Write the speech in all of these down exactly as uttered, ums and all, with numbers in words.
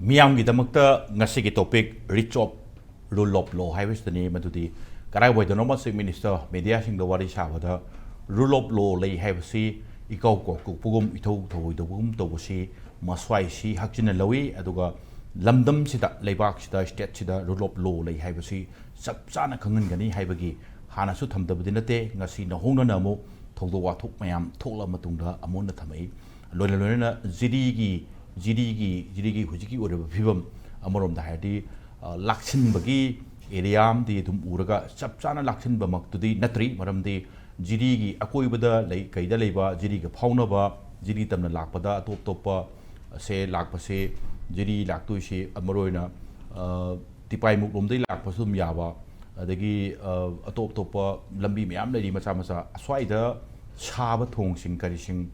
ꯃꯤꯌꯥꯝꯒꯤꯗꯃꯛꯇ ꯉꯁꯤꯒꯤ topic reach of rule of law ꯍꯥꯏꯕꯁꯤꯗꯅꯤ꯫ ꯃꯗꯨꯗꯤ ꯀꯗꯥꯏꯋꯥꯏꯗꯅꯣꯃ Chief Minister mediaꯁꯤꯡꯗ ꯋꯥꯔꯤ ꯁꯥꯕꯗ rule of law ꯂꯩ ꯍꯥꯏꯕꯁꯤ ꯏꯀꯥꯎ ꯀꯥꯎꯊꯣꯛꯄꯒꯨꯝ, ꯏꯊꯧ ꯊꯧꯑꯣꯏꯗꯕꯒꯨꯝ ꯇꯧꯕꯁꯤ ꯃꯁ꯭ꯋꯥꯏꯁꯤ ꯍꯛꯆꯤꯟꯅ ꯂꯧꯏ꯫ ꯑꯗꯨꯒ ꯂꯝꯗꯝꯁꯤꯗ, ꯂꯩꯕꯥꯛꯁꯤꯗ, stateꯁꯤꯗ rule of law ꯂꯩ ꯍꯥꯏꯕꯁꯤ ꯆꯞ ꯆꯥꯅ ꯈꯪꯍꯟꯒꯅꯤ ꯍꯥꯏꯕꯒꯤ ꯍꯥꯟꯅꯁꯨ ꯊꯝꯗꯕꯗꯤ ꯅꯠꯇꯦ꯫ ꯉꯁꯤ ꯅꯧꯍꯧꯅꯅ ꯑꯃꯨꯛ ꯊꯧꯗꯣꯛ ꯋꯥꯊꯣꯛ ꯃꯌꯥꯝ ꯊꯣꯛꯂꯕ ꯃꯇꯨꯡꯗ ꯑꯃꯨꯛ ꯍꯟꯅ ꯊꯝꯃꯛꯏ꯫ ꯂꯣꯏꯅ ꯂꯣꯏꯅꯅ ꯖꯤꯔꯤꯒꯤ, ꯖꯤꯔꯤꯒꯤ, ꯖꯤꯔꯤꯒꯤ ꯍꯧꯖꯤꯛꯀꯤ ꯑꯣꯏꯔꯤꯕ ꯐꯤꯕꯝ, ꯑꯃꯔꯣꯝꯗ ꯍꯥꯏꯔꯗꯤ, ꯑ, ꯂꯥꯛꯁꯤꯟꯕꯒꯤ area ꯑꯃꯗꯤ ꯑꯗꯨꯝ ꯎꯔꯒ, ꯆꯞ ꯆꯥꯅ ꯂꯥꯛꯁꯤꯟꯕꯃꯛꯇꯨꯗꯤ ꯅꯠꯇ꯭ꯔꯤ꯫ ꯃꯔꯝꯗꯤ ꯖꯤꯔꯤꯒꯤ ꯑꯀꯣꯏꯕꯗ ꯂꯩ, ꯀꯩꯗ ꯂꯩꯕ, ꯖꯤꯔꯤꯒ ꯐꯥꯎꯅꯕ, ꯖꯤꯔꯤ ꯇꯝꯅ ꯂꯥꯛꯄꯗ ꯑꯇꯣꯞ ꯑꯇꯣꯞꯄ ꯁꯦ ꯂꯥꯛꯄꯁꯦ, ꯖꯤꯔꯤ ꯂꯥꯛꯇꯣꯏꯁꯤ ꯃꯔꯨꯑꯣꯏꯅ, ꯑ, ꯇꯤꯄꯥꯏꯃꯨꯛ ꯂꯣꯝꯗꯒꯤ ꯂꯥꯛꯄꯁꯨ ꯑꯗꯨꯝ ꯌꯥꯕ, ꯑꯗꯒꯤ, ꯑ, ꯑꯇꯣꯞ ꯑꯇꯣꯞꯄ ꯂꯝꯕꯤ ꯃꯌꯥꯝ ꯂꯩꯔꯤ ꯃꯆꯥ ꯃꯆꯥ꯫ ꯑꯁ꯭ꯋꯥꯏꯗ ꯁꯥꯕ ꯊꯣꯡꯁꯤꯡ ꯀꯔꯤꯁꯤꯡ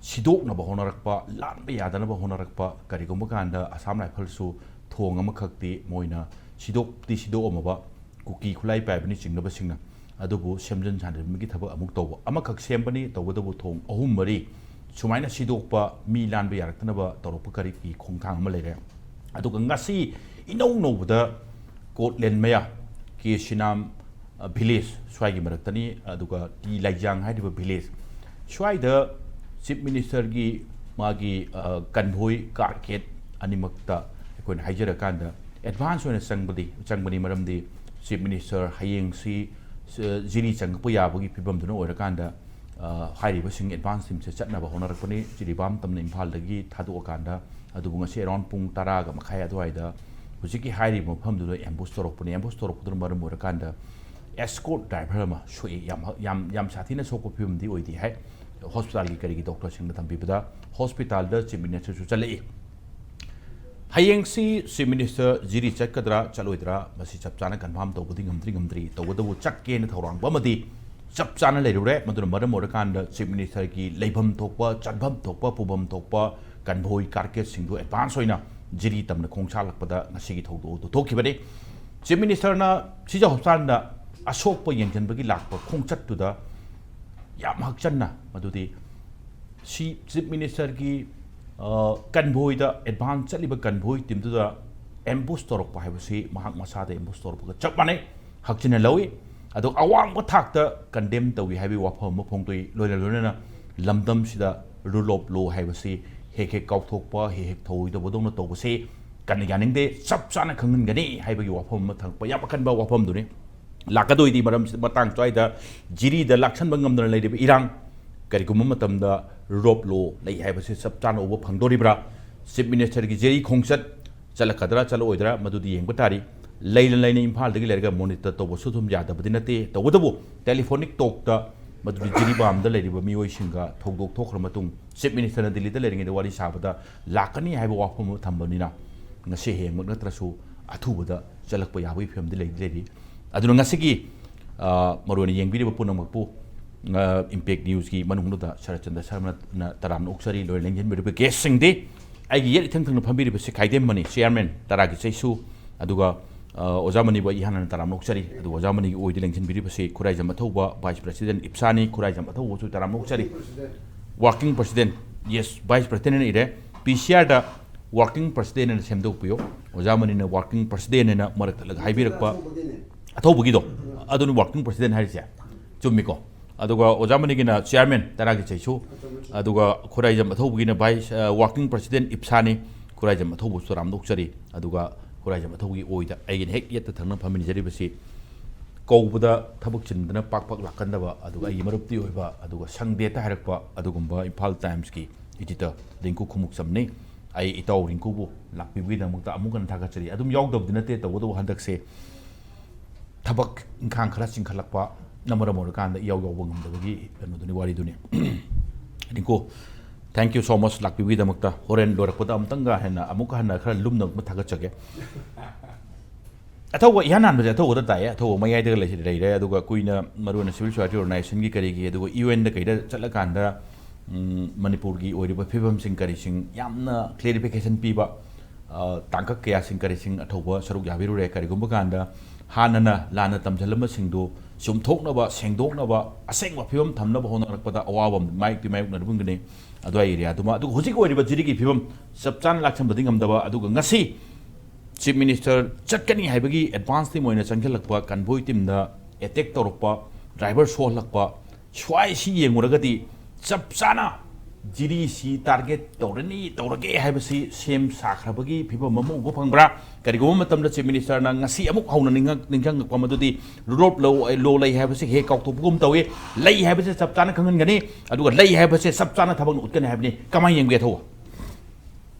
ꯁꯤꯗꯣꯛꯅꯕ ꯍꯣꯠꯅꯔꯛꯄ, ꯂꯥꯟꯕ ꯌꯥꯗꯅꯕ ꯍꯣꯠꯅꯔꯛꯄ, ꯀꯔꯤꯒꯨꯝꯕ ꯀꯥꯟꯗ Assam Riflesꯁꯨ ꯊꯣꯡ ꯑꯃꯈꯛꯇꯤ ꯃꯣꯏꯅ ꯁꯤꯗꯣꯛꯇꯤ ꯁꯤꯗꯣꯛꯑꯝꯃꯕ, ꯀꯨꯀꯤ ꯈꯨꯠꯂꯥꯏ ꯄꯥꯏꯕꯅ ꯆꯤꯡꯅꯕꯁꯤꯡꯅ꯫ ꯑꯗꯨꯕꯨ ꯁꯦꯝꯖꯤꯟ ꯁꯥꯖꯤꯟꯕꯒꯤ ꯊꯕꯛ ꯑꯃꯨꯛ ꯇꯧꯕ꯫ ꯑꯃꯈꯛ ꯁꯦꯝꯕꯅꯤ, ꯇꯧꯕꯇꯕꯨ ꯊꯣꯡ ꯑꯍꯨꯝ ꯃꯔꯤ ꯁꯨꯃꯥꯏꯅ ꯁꯤꯗꯣꯛꯄ, ꯃꯤ ꯂꯥꯟꯕ ꯌꯥꯔꯛꯇꯅꯕ ꯇꯧꯔꯛꯄ ꯀꯔꯤꯒꯤ ꯈꯣꯡꯊꯥꯡ ꯑꯃ ꯂꯩꯔꯦ꯫ ꯑꯗꯨꯒ ꯉꯁꯤ ꯏꯅꯧ ꯅꯧꯕꯗ ꯀꯣꯠꯂꯦꯟ ꯃꯌꯥ, ꯀꯦ ꯁꯤꯅꯥꯝ, ꯑ, village ꯁ꯭ꯋꯥꯏꯒꯤ ꯃꯔꯛꯇꯅꯤ꯫ ꯑꯗꯨꯒ ꯇꯤ ꯂꯥꯏꯖꯥꯡ ꯍꯥꯏꯔꯤꯕ village ꯁ꯭ꯋꯥꯏꯗ Chief Ministerꯒꯤ ꯃꯥꯒꯤ, ꯑ, convoy car gate ꯑꯅꯤꯃꯛꯇ ꯑꯩꯈꯣꯏꯅ ꯍꯥꯏꯖꯔꯀꯥꯟꯗ advance ꯑꯣꯏꯅ ꯆꯪꯕꯗꯤ, ꯆꯪꯕꯅꯤ꯫ ꯃꯔꯝꯗꯤ Chief Minister ꯍꯌꯦꯡꯁꯤ, ꯑ, ꯖꯤꯔꯤ ꯆꯪꯉꯛꯄ ꯌꯥꯕꯒꯤ ꯐꯤꯕꯝꯗꯨꯅ ꯑꯣꯏꯔꯀꯥꯟꯗ, ꯑ, ꯍꯥꯏꯔꯤꯕꯁꯤꯡ advance teamꯁꯦ ꯆꯠꯅꯕ ꯍꯣꯠꯅꯔꯛꯄꯅꯤ꯫ ꯖꯤꯔꯤꯕꯥꯝ ꯇꯝꯅ ꯏꯝꯐꯥꯜꯗꯒꯤ ꯊꯥꯗꯣꯛꯑꯀꯥꯟꯗ, ꯑꯗꯨꯕꯨ ꯉꯁꯤ around ꯄꯨꯡ ꯇꯔꯥꯒ ꯃꯈꯥꯏ ꯑꯗꯨꯋꯥꯏꯗ ꯍꯧꯖꯤꯛꯀꯤ ꯍꯥꯏꯔꯤꯕ ꯃꯐꯝꯗꯨꯗ ambush ꯇꯧꯔꯛꯄꯅꯤ꯫ Ambush ꯇꯧꯔꯛꯄꯗꯨꯅ ꯃꯔꯝ ꯑꯣꯏꯔꯀꯥꯟꯗ escort driver ꯑꯃ ꯁꯣꯛꯏ꯫ ꯌꯥꯝ, ꯌꯥꯝ, ꯌꯥꯝ ꯁꯥꯊꯤꯅ ꯁꯣꯛꯄ ꯐꯤꯕꯝꯗꯤ ꯑꯣꯏꯗꯦ ꯍꯥꯏ꯫ Hospitalꯒꯤ ꯀꯔꯤꯒꯤ doctorꯁꯤꯡꯅ ꯊꯝꯕꯤꯕꯗ hospitalꯗ Chief Ministerꯁꯨ ꯆꯠꯂꯛꯏ꯫ ꯍꯌꯦꯡꯁꯤ Chief Minister ꯖꯤꯔꯤ ꯆꯠꯀꯗ꯭ꯔꯥ ꯆꯠꯂꯣꯏꯗ꯭ꯔꯥ, ꯃꯁꯤ ꯆꯞ ꯆꯥꯅ confirm ꯇꯧꯕꯗꯤ ꯉꯝꯗ꯭ꯔꯤ, ꯉꯝꯗ꯭ꯔꯤ꯫ ꯇꯧꯕꯇꯕꯨ ꯆꯠꯀꯦꯅ ꯊꯧꯔꯥꯡꯕ ꯑꯃꯗꯤ ꯆꯞ ꯆꯥꯅ ꯂꯩꯔꯨꯔꯦ꯫ ꯃꯗꯨꯅ ꯃꯔꯝ ꯑꯣꯏꯔꯀꯥꯟꯗ Chief Ministerꯒꯤ ꯂꯩꯐꯝ ꯊꯣꯛꯄ, ꯆꯠꯐꯝ ꯊꯣꯛꯄ, ꯄꯨꯐꯝ ꯊꯣꯛꯄ convoy car gateꯁꯤꯡꯗꯨ advance ꯑꯣꯏꯅ ꯖꯤꯔꯤ ꯇꯝꯅ ꯈꯣꯡꯁꯥꯜꯂꯛꯄꯗ ꯉꯁꯤꯒꯤ ꯊꯧꯗꯣꯛ ꯑꯗꯨ ꯊꯣꯛꯈꯤꯕꯅꯤ꯫ Chief Ministerꯅ ꯁꯤꯖ hospitalꯗ ꯑꯁꯣꯛꯄ ꯌꯦꯡꯁꯤꯟꯕꯒꯤ ꯂꯥꯛꯄ ꯈꯣꯡꯆꯠꯇꯨꯗ ꯌꯥꯝ ꯍꯛꯆꯟꯅ, ꯃꯗꯨꯗꯤ ꯁꯤ Chief Ministerꯒꯤ ꯀꯟꯚꯣꯏꯗ ꯑꯦꯗꯚꯥꯟꯁ ꯆꯠꯂꯤꯕ ꯀꯟꯚꯣꯏ ꯇꯤꯝꯗꯨꯗ ꯑꯦꯝꯕꯨꯁ ꯇꯧꯔꯛꯄ ꯍꯥꯏꯕꯁꯤ ꯃꯍꯥꯛ ꯃꯁꯥꯗ ꯑꯦꯝꯕꯨꯁ ꯇꯧꯔꯛꯄꯒ ꯆꯞ ꯃꯥꯟꯅꯩ꯫ ꯍꯛꯆꯤꯟꯅ ꯂꯧꯏ꯫ ꯑꯗꯨ ꯑꯋꯥꯡꯕ ꯊꯥꯛꯇ ꯀꯟꯗꯦꯝ ꯇꯧꯏ ꯍꯥꯏꯕꯒꯤ ꯋꯥꯐꯝ ꯑꯃ ꯐꯣꯡꯗꯣꯛꯏ꯫ ꯂꯣꯏꯅ ꯂꯣꯏꯅꯅ ꯂꯝꯗꯝꯁꯤꯗ ꯔꯨꯜ ꯑꯣꯐ ꯂꯣ ꯍꯥꯏꯕꯁꯤ ꯍꯦꯛ ꯍꯦꯛ ꯀꯥꯎꯊꯣꯛꯄ, ꯍꯦꯛ ꯍꯦꯛ ꯊꯧꯑꯣꯏꯗꯕꯗꯧꯅ ꯇꯧꯕꯁꯤ ꯀꯟꯅ ꯌꯥꯅꯤꯡꯗꯦ, ꯆꯞ ꯆꯥꯅ ꯈꯪꯍꯟꯒꯅꯤ ꯍꯥꯏꯕꯒꯤ ꯋꯥꯐꯝ ꯑꯃ ꯊꯝꯃꯛꯄ ꯌꯥꯝ ꯑꯀꯟꯕ ꯋꯥꯐꯝꯗꯨꯅꯤ꯫ ꯂꯥꯛꯀꯗꯣꯏꯗꯤ ꯃꯔꯝ ꯃꯇꯥꯡ ꯁ꯭ꯋꯥꯏꯗ ꯖꯤꯔꯤꯗ ꯂꯥꯛꯁꯟꯕ ꯉꯝꯗꯅ ꯂꯩꯔꯤꯕ ꯏꯔꯥꯡ, ꯀꯔꯤꯒꯨꯝꯕ ꯃꯇꯝꯗ ꯔꯨꯜ ꯑꯣꯐ ꯂꯣ ꯂꯩ ꯍꯥꯏꯕꯁꯤ ꯆꯞ ꯆꯥꯅ ꯎꯕ ꯐꯪꯗꯣꯔꯤꯕ꯭ꯔꯥ? ꯆꯤꯐ ꯃꯤꯅꯤꯁꯇꯔꯒꯤ ꯖꯤꯔꯤ ꯈꯣꯡꯆꯠ ꯆꯠꯂꯛꯀꯗ꯭ꯔꯥ ꯆꯠꯂꯛꯑꯣꯏꯗ꯭ꯔꯥ ꯃꯗꯨꯗꯤ ꯌꯦꯡꯕ ꯇꯥꯔꯤ꯫ ꯂꯩꯅ ꯂꯩꯅ ꯏꯝꯐꯥꯜꯗꯒꯤ ꯂꯩꯔꯒ ꯃꯣꯅꯤꯇꯔ ꯇꯧꯕꯁꯨ ꯑꯗꯨꯝ ꯌꯥꯗꯕꯗꯤ ꯅꯠꯇꯦ꯫ ꯇꯧꯕꯇꯕꯨ ꯇꯦꯂꯤꯐꯣꯅꯤꯛ ꯇꯣꯛꯇ ꯃꯗꯨꯗꯤ ꯖꯤꯔꯤꯕꯥꯝꯗ ꯂꯩꯔꯤꯕ ꯃꯤꯑꯣꯏꯁꯤꯡꯒ ꯊꯧꯗꯣꯛ ꯊꯣꯛꯈ꯭ꯔ ꯃꯇꯨꯡ ꯆꯤꯐ ꯃꯤꯅꯤꯁꯇꯔꯅ ꯗꯤꯜꯂꯤꯗ ꯂꯩꯔꯤꯉꯩꯗ ꯋꯥꯔꯤ ꯁꯥꯕꯗ ꯂꯥꯛꯀꯅꯤ ꯍꯥꯏꯕ ꯋꯥꯐꯝ ꯑꯃ ꯊꯝꯕꯅꯤꯅ ꯉꯁꯤ ꯍꯌꯦꯡꯃꯛ ꯅꯠꯇ꯭ꯔꯁꯨ ꯑꯊꯨꯕꯗ ꯆꯠꯂꯛꯄ ꯌꯥꯕꯒꯤ ꯐꯤꯕꯝꯗꯤ ꯂꯩꯗꯤ ꯂꯩꯔꯤ꯫ ꯑꯗꯨꯅ ꯉꯁꯤꯒꯤ, ꯑ, ꯃꯔꯨꯑꯣꯏꯅ ꯌꯦꯡꯕꯤꯔꯤꯕ ꯄꯨꯝꯅꯃꯛꯄꯨ, ꯑ, ꯏꯝꯄꯦꯛ ꯅ꯭ꯌꯨꯁꯀꯤ ꯃꯅꯨꯡꯗꯨꯗ ꯁꯔꯠꯆꯟꯗ꯭ꯔ ꯁꯔꯃꯅ ꯇꯔꯥꯝꯅ ꯑꯣꯛꯆꯔꯤ꯫ ꯂꯣꯏꯅ ꯂꯦꯡꯁꯤꯟꯕꯤꯔꯤꯕ ꯒꯦꯁꯁꯤꯡꯗꯤ ꯑꯩꯒꯤ ꯌꯦꯠ ꯏꯊꯪ ꯊꯪꯅ ꯐꯝꯕꯤꯔꯤꯕꯁꯤ ꯈꯥꯏꯗꯦꯝ ꯃꯅꯤ, ꯆꯤꯌꯥꯔꯃꯦꯟ ꯇꯔꯥꯒꯤ ꯆꯩꯁꯨ, ꯑꯗꯨꯒ, ꯑ, ꯑꯣꯖꯥ ꯃꯅꯤꯕꯨ ꯑꯩ ꯏꯍꯥꯟ ꯍꯥꯟꯅ ꯇꯔꯥꯝꯅ ꯑꯣꯛꯆꯔꯤ꯫ ꯑꯗꯨꯒ ꯑꯣꯖꯥ ꯃꯅꯤꯒꯤ ꯑꯣꯏꯗ ꯂꯦꯡꯁꯤꯟꯕꯤꯔꯤꯕꯁꯤ ꯈꯨꯔꯥꯏꯖꯝ ꯑꯊꯧꯕ, ꯚꯥꯏꯁ ꯄ꯭ꯔꯁꯤꯗꯦꯟ ꯏꯞꯁꯥꯅꯤ, ꯈꯨꯔꯥꯏꯖꯝ ꯑꯊꯧꯕꯁꯨ ꯇꯔꯥꯝꯅ ꯑꯣꯛꯆꯔꯤ꯫ Working president, yes, vice president ꯑꯩꯅ ꯏꯔꯦ꯫ ꯄꯤ ꯁꯤ ꯑꯥꯔꯗ ꯋꯥꯔꯀꯤꯡ ꯄ꯭ꯔꯁꯤꯗꯦꯟ ꯑꯅ ꯁꯦꯝꯗꯣꯛꯄꯤꯌꯨ꯫ ꯑꯣꯖꯥ ꯃꯅꯤꯅ ꯋꯥꯔꯀꯤꯡ ꯄ꯭ꯔꯁꯤꯗꯦꯟ ꯑꯅ ꯃꯔꯛ ꯊꯠꯂꯒ ꯍꯥꯏꯕꯤꯔꯛꯄ꯫ ꯑꯊꯧꯕꯒꯤꯅꯦ꯫ ꯑꯊꯧꯕꯒꯤꯗꯣ, ꯑꯗꯨꯅ ꯋꯥꯔꯀꯤꯡ ꯄ꯭ꯔꯁꯤꯗꯦꯟ ꯍꯥꯏꯔꯤꯁꯦ꯫ ꯆꯨꯝꯃꯤꯀꯣ? ꯑꯗꯨꯒ ꯑꯣꯖꯥ ꯃꯅꯤꯒꯤꯅ ꯆꯤꯌꯥꯔꯃꯦꯟ ꯇꯔꯥꯒꯤ ꯆꯩꯁꯨ, ꯑꯗꯨꯒ ꯈꯨꯔꯥꯏꯖꯝ ꯑꯊꯧꯕꯒꯤꯅ ꯚꯥꯏꯁ, ꯑ, ꯋꯥꯔꯀꯤꯡ ꯄ꯭ꯔꯁꯤꯗꯦꯟ ꯏꯞꯁꯥꯅꯤ, ꯈꯨꯔꯥꯏꯖꯝ ꯑꯊꯧꯕꯁꯨ ꯇꯔꯥꯝꯅ ꯑꯣꯛꯆꯔꯤ꯫ ꯑꯗꯨꯒ ꯈꯨꯔꯥꯏꯖꯝ ꯑꯊꯧꯕꯒꯤ ꯑꯣꯏꯗ ꯑꯩꯒꯤꯅ ꯍꯦꯛ ꯌꯦꯠꯇ ꯊꯪꯅ ꯐꯝꯃꯤꯟꯅꯖꯔꯤꯕꯁꯤ ꯀꯧꯕꯗ ꯊꯕꯛ ꯆꯤꯟꯗꯅ ꯄꯥꯛ ꯄꯥꯛ ꯂꯥꯛꯀꯟꯗꯕ, ꯑꯗꯨꯒ ꯑꯩꯒꯤ ꯃꯔꯨꯞꯇꯤ ꯑꯣꯏꯕ, ꯑꯗꯨꯒ ꯁꯪꯗꯦꯇ ꯍꯥꯏꯔꯛꯄ ꯑꯗꯨꯒꯨꯝꯕ ꯏꯝꯐꯥꯜ ꯇꯥꯏꯝꯁꯀꯤ ꯏꯗꯤꯇꯔ ꯔꯤꯡꯀꯨ ꯈꯨꯃꯨꯛꯆꯝꯅꯤ꯫ ꯑꯩ ꯏꯇꯥꯎ ꯔꯤꯡꯀꯨꯕꯨ ꯂꯥꯛꯄꯤꯕꯒꯤꯗꯃꯛꯇ ꯑꯃꯨꯛ ꯍꯟꯅ ꯊꯥꯒꯠꯆꯔꯤ꯫ ꯑꯗꯨꯝ ꯌꯥꯎꯗꯕꯗꯤ ꯅꯠꯇꯦ, ꯇꯧꯕꯇꯕꯨ ꯍꯟꯗꯛꯁꯦ ꯊꯕꯛ ꯏꯪꯈꯥꯡ ꯈꯔ ꯆꯤꯟꯈꯠꯂꯛꯄꯅ ꯃꯔꯝ ꯑꯣꯏꯔꯀꯥꯟꯗ ꯏꯌꯥꯎ ꯌꯥꯎꯕ ꯉꯝꯗꯕꯒꯤ ꯀꯩꯅꯣꯗꯨꯅꯤ, ꯋꯥꯔꯤꯗꯨꯅꯤ꯫ ꯔꯤꯡꯀꯨ, thank you so much ꯂꯥꯛꯄꯤꯕꯒꯤꯗꯃꯛꯇ꯫ ꯍꯣꯔꯦꯟ ꯂꯣꯏꯔꯛꯄꯗ ꯑꯃꯨꯛꯇꯪꯒ ꯍꯦꯟꯅ ꯑꯃꯨꯛꯀ ꯍꯟꯅ ꯈꯔ ꯂꯨꯝꯅ ꯑꯃꯨꯛ ꯊꯥꯒꯠꯆꯒꯦ꯫ ꯑꯊꯧꯕ, ꯏꯍꯥꯟ ꯍꯥꯟꯕꯁꯦ ꯑꯊꯧꯕꯗ ꯇꯥꯏꯌꯦ꯫ ꯑꯊꯧꯕ ꯃꯌꯥꯏꯗꯒ ꯂꯩ-, ꯂꯩꯔꯦ꯫ ꯑꯗꯨꯒ ꯀꯨꯏꯅ ꯃꯔꯨꯑꯣꯏꯅ civil society organizationꯒꯤ ꯀꯔꯤꯒꯤ, ꯑꯗꯨꯒ ꯌꯨ ꯑꯦꯟꯗ ꯀꯩꯗ ꯆꯠꯂꯀꯥꯟꯗ, ꯎꯝ, ꯃꯅꯤꯄꯨꯔꯒꯤ ꯑꯣꯏꯔꯤꯕ ꯐꯤꯕꯝꯁꯤꯡ ꯀꯔꯤꯁꯤꯡ ꯌꯥꯝꯅ clarification ꯄꯤꯕ, ꯑ, ꯇꯥꯡꯀꯛ ꯀꯌꯥꯁꯤꯡ ꯀꯔꯤꯁꯤꯡ ꯑꯊꯧꯕ ꯁꯔꯨꯛ ꯌꯥꯕꯤꯔꯨꯔꯦ꯫ ꯀꯔꯤꯒꯨꯝꯕ ꯀꯥꯟꯗ ꯍꯥꯟꯅꯅ ꯂꯥꯟꯅ ꯇꯝꯁꯤꯜꯂꯝꯕꯁꯤꯡꯗꯨ ꯆꯨꯝꯊꯣꯛꯅꯕ, ꯁꯦꯡꯗꯣꯛꯅꯕ, ꯑꯁꯦꯡꯕ ꯐꯤꯕꯝ ꯊꯝꯅꯕ ꯍꯣꯠꯅꯔꯛꯄꯗ ꯑꯋꯥꯕ ꯑꯃ ꯃꯥꯌꯣꯛꯇꯤ ꯃꯥꯌꯣꯛꯅꯔꯝꯒꯅꯤ꯫ ꯑꯗꯨꯋꯥꯏ ꯑꯦꯔꯤꯌꯥꯗꯨꯃ, ꯑꯗꯨꯒ ꯍꯧꯖꯤꯛ ꯑꯣꯏꯔꯤꯕ ꯖꯤꯔꯤꯒꯤ ꯐꯤꯕꯝ ꯆꯞ ꯆꯥꯅ ꯂꯥꯛꯁꯟꯕꯗꯤ ꯉꯝꯗꯕ, ꯑꯗꯨꯒ ꯉꯁꯤ ꯆꯤꯐ ꯃꯤꯅꯤꯁꯇꯔ ꯆꯠꯀꯅꯤ ꯍꯥꯏꯕꯒꯤ ꯑꯦꯗꯚꯥꯟꯁ ꯇꯤꯝ ꯑꯣꯏꯅ ꯆꯪꯁꯤꯜꯂꯛꯄ ꯀꯟꯚꯣꯏ ꯇꯤꯝꯗ ꯑꯦꯇꯦꯛ ꯇꯧꯔꯛꯄ, ꯗ꯭ꯔꯥꯏꯚꯔ ꯁꯣꯛꯍꯜꯂꯛꯄ, ꯁ꯭ꯋꯥꯏꯁꯤ ꯌꯦꯡꯉꯨꯔꯒꯗꯤ ꯆꯞ ꯆꯥꯅ ꯖꯤꯔꯤꯁꯤ ꯇꯥꯔꯒꯦꯠ ꯇꯧꯔꯅꯤ, ꯇꯧꯔꯒꯦ ꯍꯥꯏꯕꯁꯤ ꯁꯦꯝ ꯁꯥꯈ꯭ꯔꯕꯒꯤ ꯐꯤꯕꯝ ꯑꯃ ꯎꯕ ꯐꯪꯕ꯭ꯔꯥ? ꯀꯔꯤꯒꯨꯝꯕ ꯃꯇꯝꯗ ꯆꯤꯐ ꯃꯤꯅꯤꯁꯇꯔꯅ ꯉꯁꯤ ꯑꯃꯨꯛ ꯍꯧꯅ ꯅꯤꯡꯍꯪ-, ꯅꯤꯡꯁꯤꯡꯉꯛꯄ ꯃꯗꯨꯗꯤ ꯔꯨꯜ ꯑꯣꯐ ꯂꯣ, ꯂꯣ ꯂꯩ ꯍꯥꯏꯕꯁꯤ ꯍꯦꯛ ꯀꯥꯎꯊꯣꯛꯄꯒꯨꯝ ꯇꯧꯏ꯫ ꯂꯩ ꯍꯥꯏꯕꯁꯤ ꯆꯞ ꯆꯥꯅ ꯈꯪꯍꯟꯒꯅꯤ, ꯑꯗꯨꯒ ꯂꯩ ꯍꯥꯏꯕꯁꯦ ꯆꯞ ꯆꯥꯅ ꯊꯕꯛꯅ ꯎꯠꯀꯅꯤ ꯍꯥꯏꯕꯅꯤ꯫ ꯀꯃꯥꯏꯅ ꯌꯦꯡꯕꯤꯒꯦ, ꯊꯧꯕ?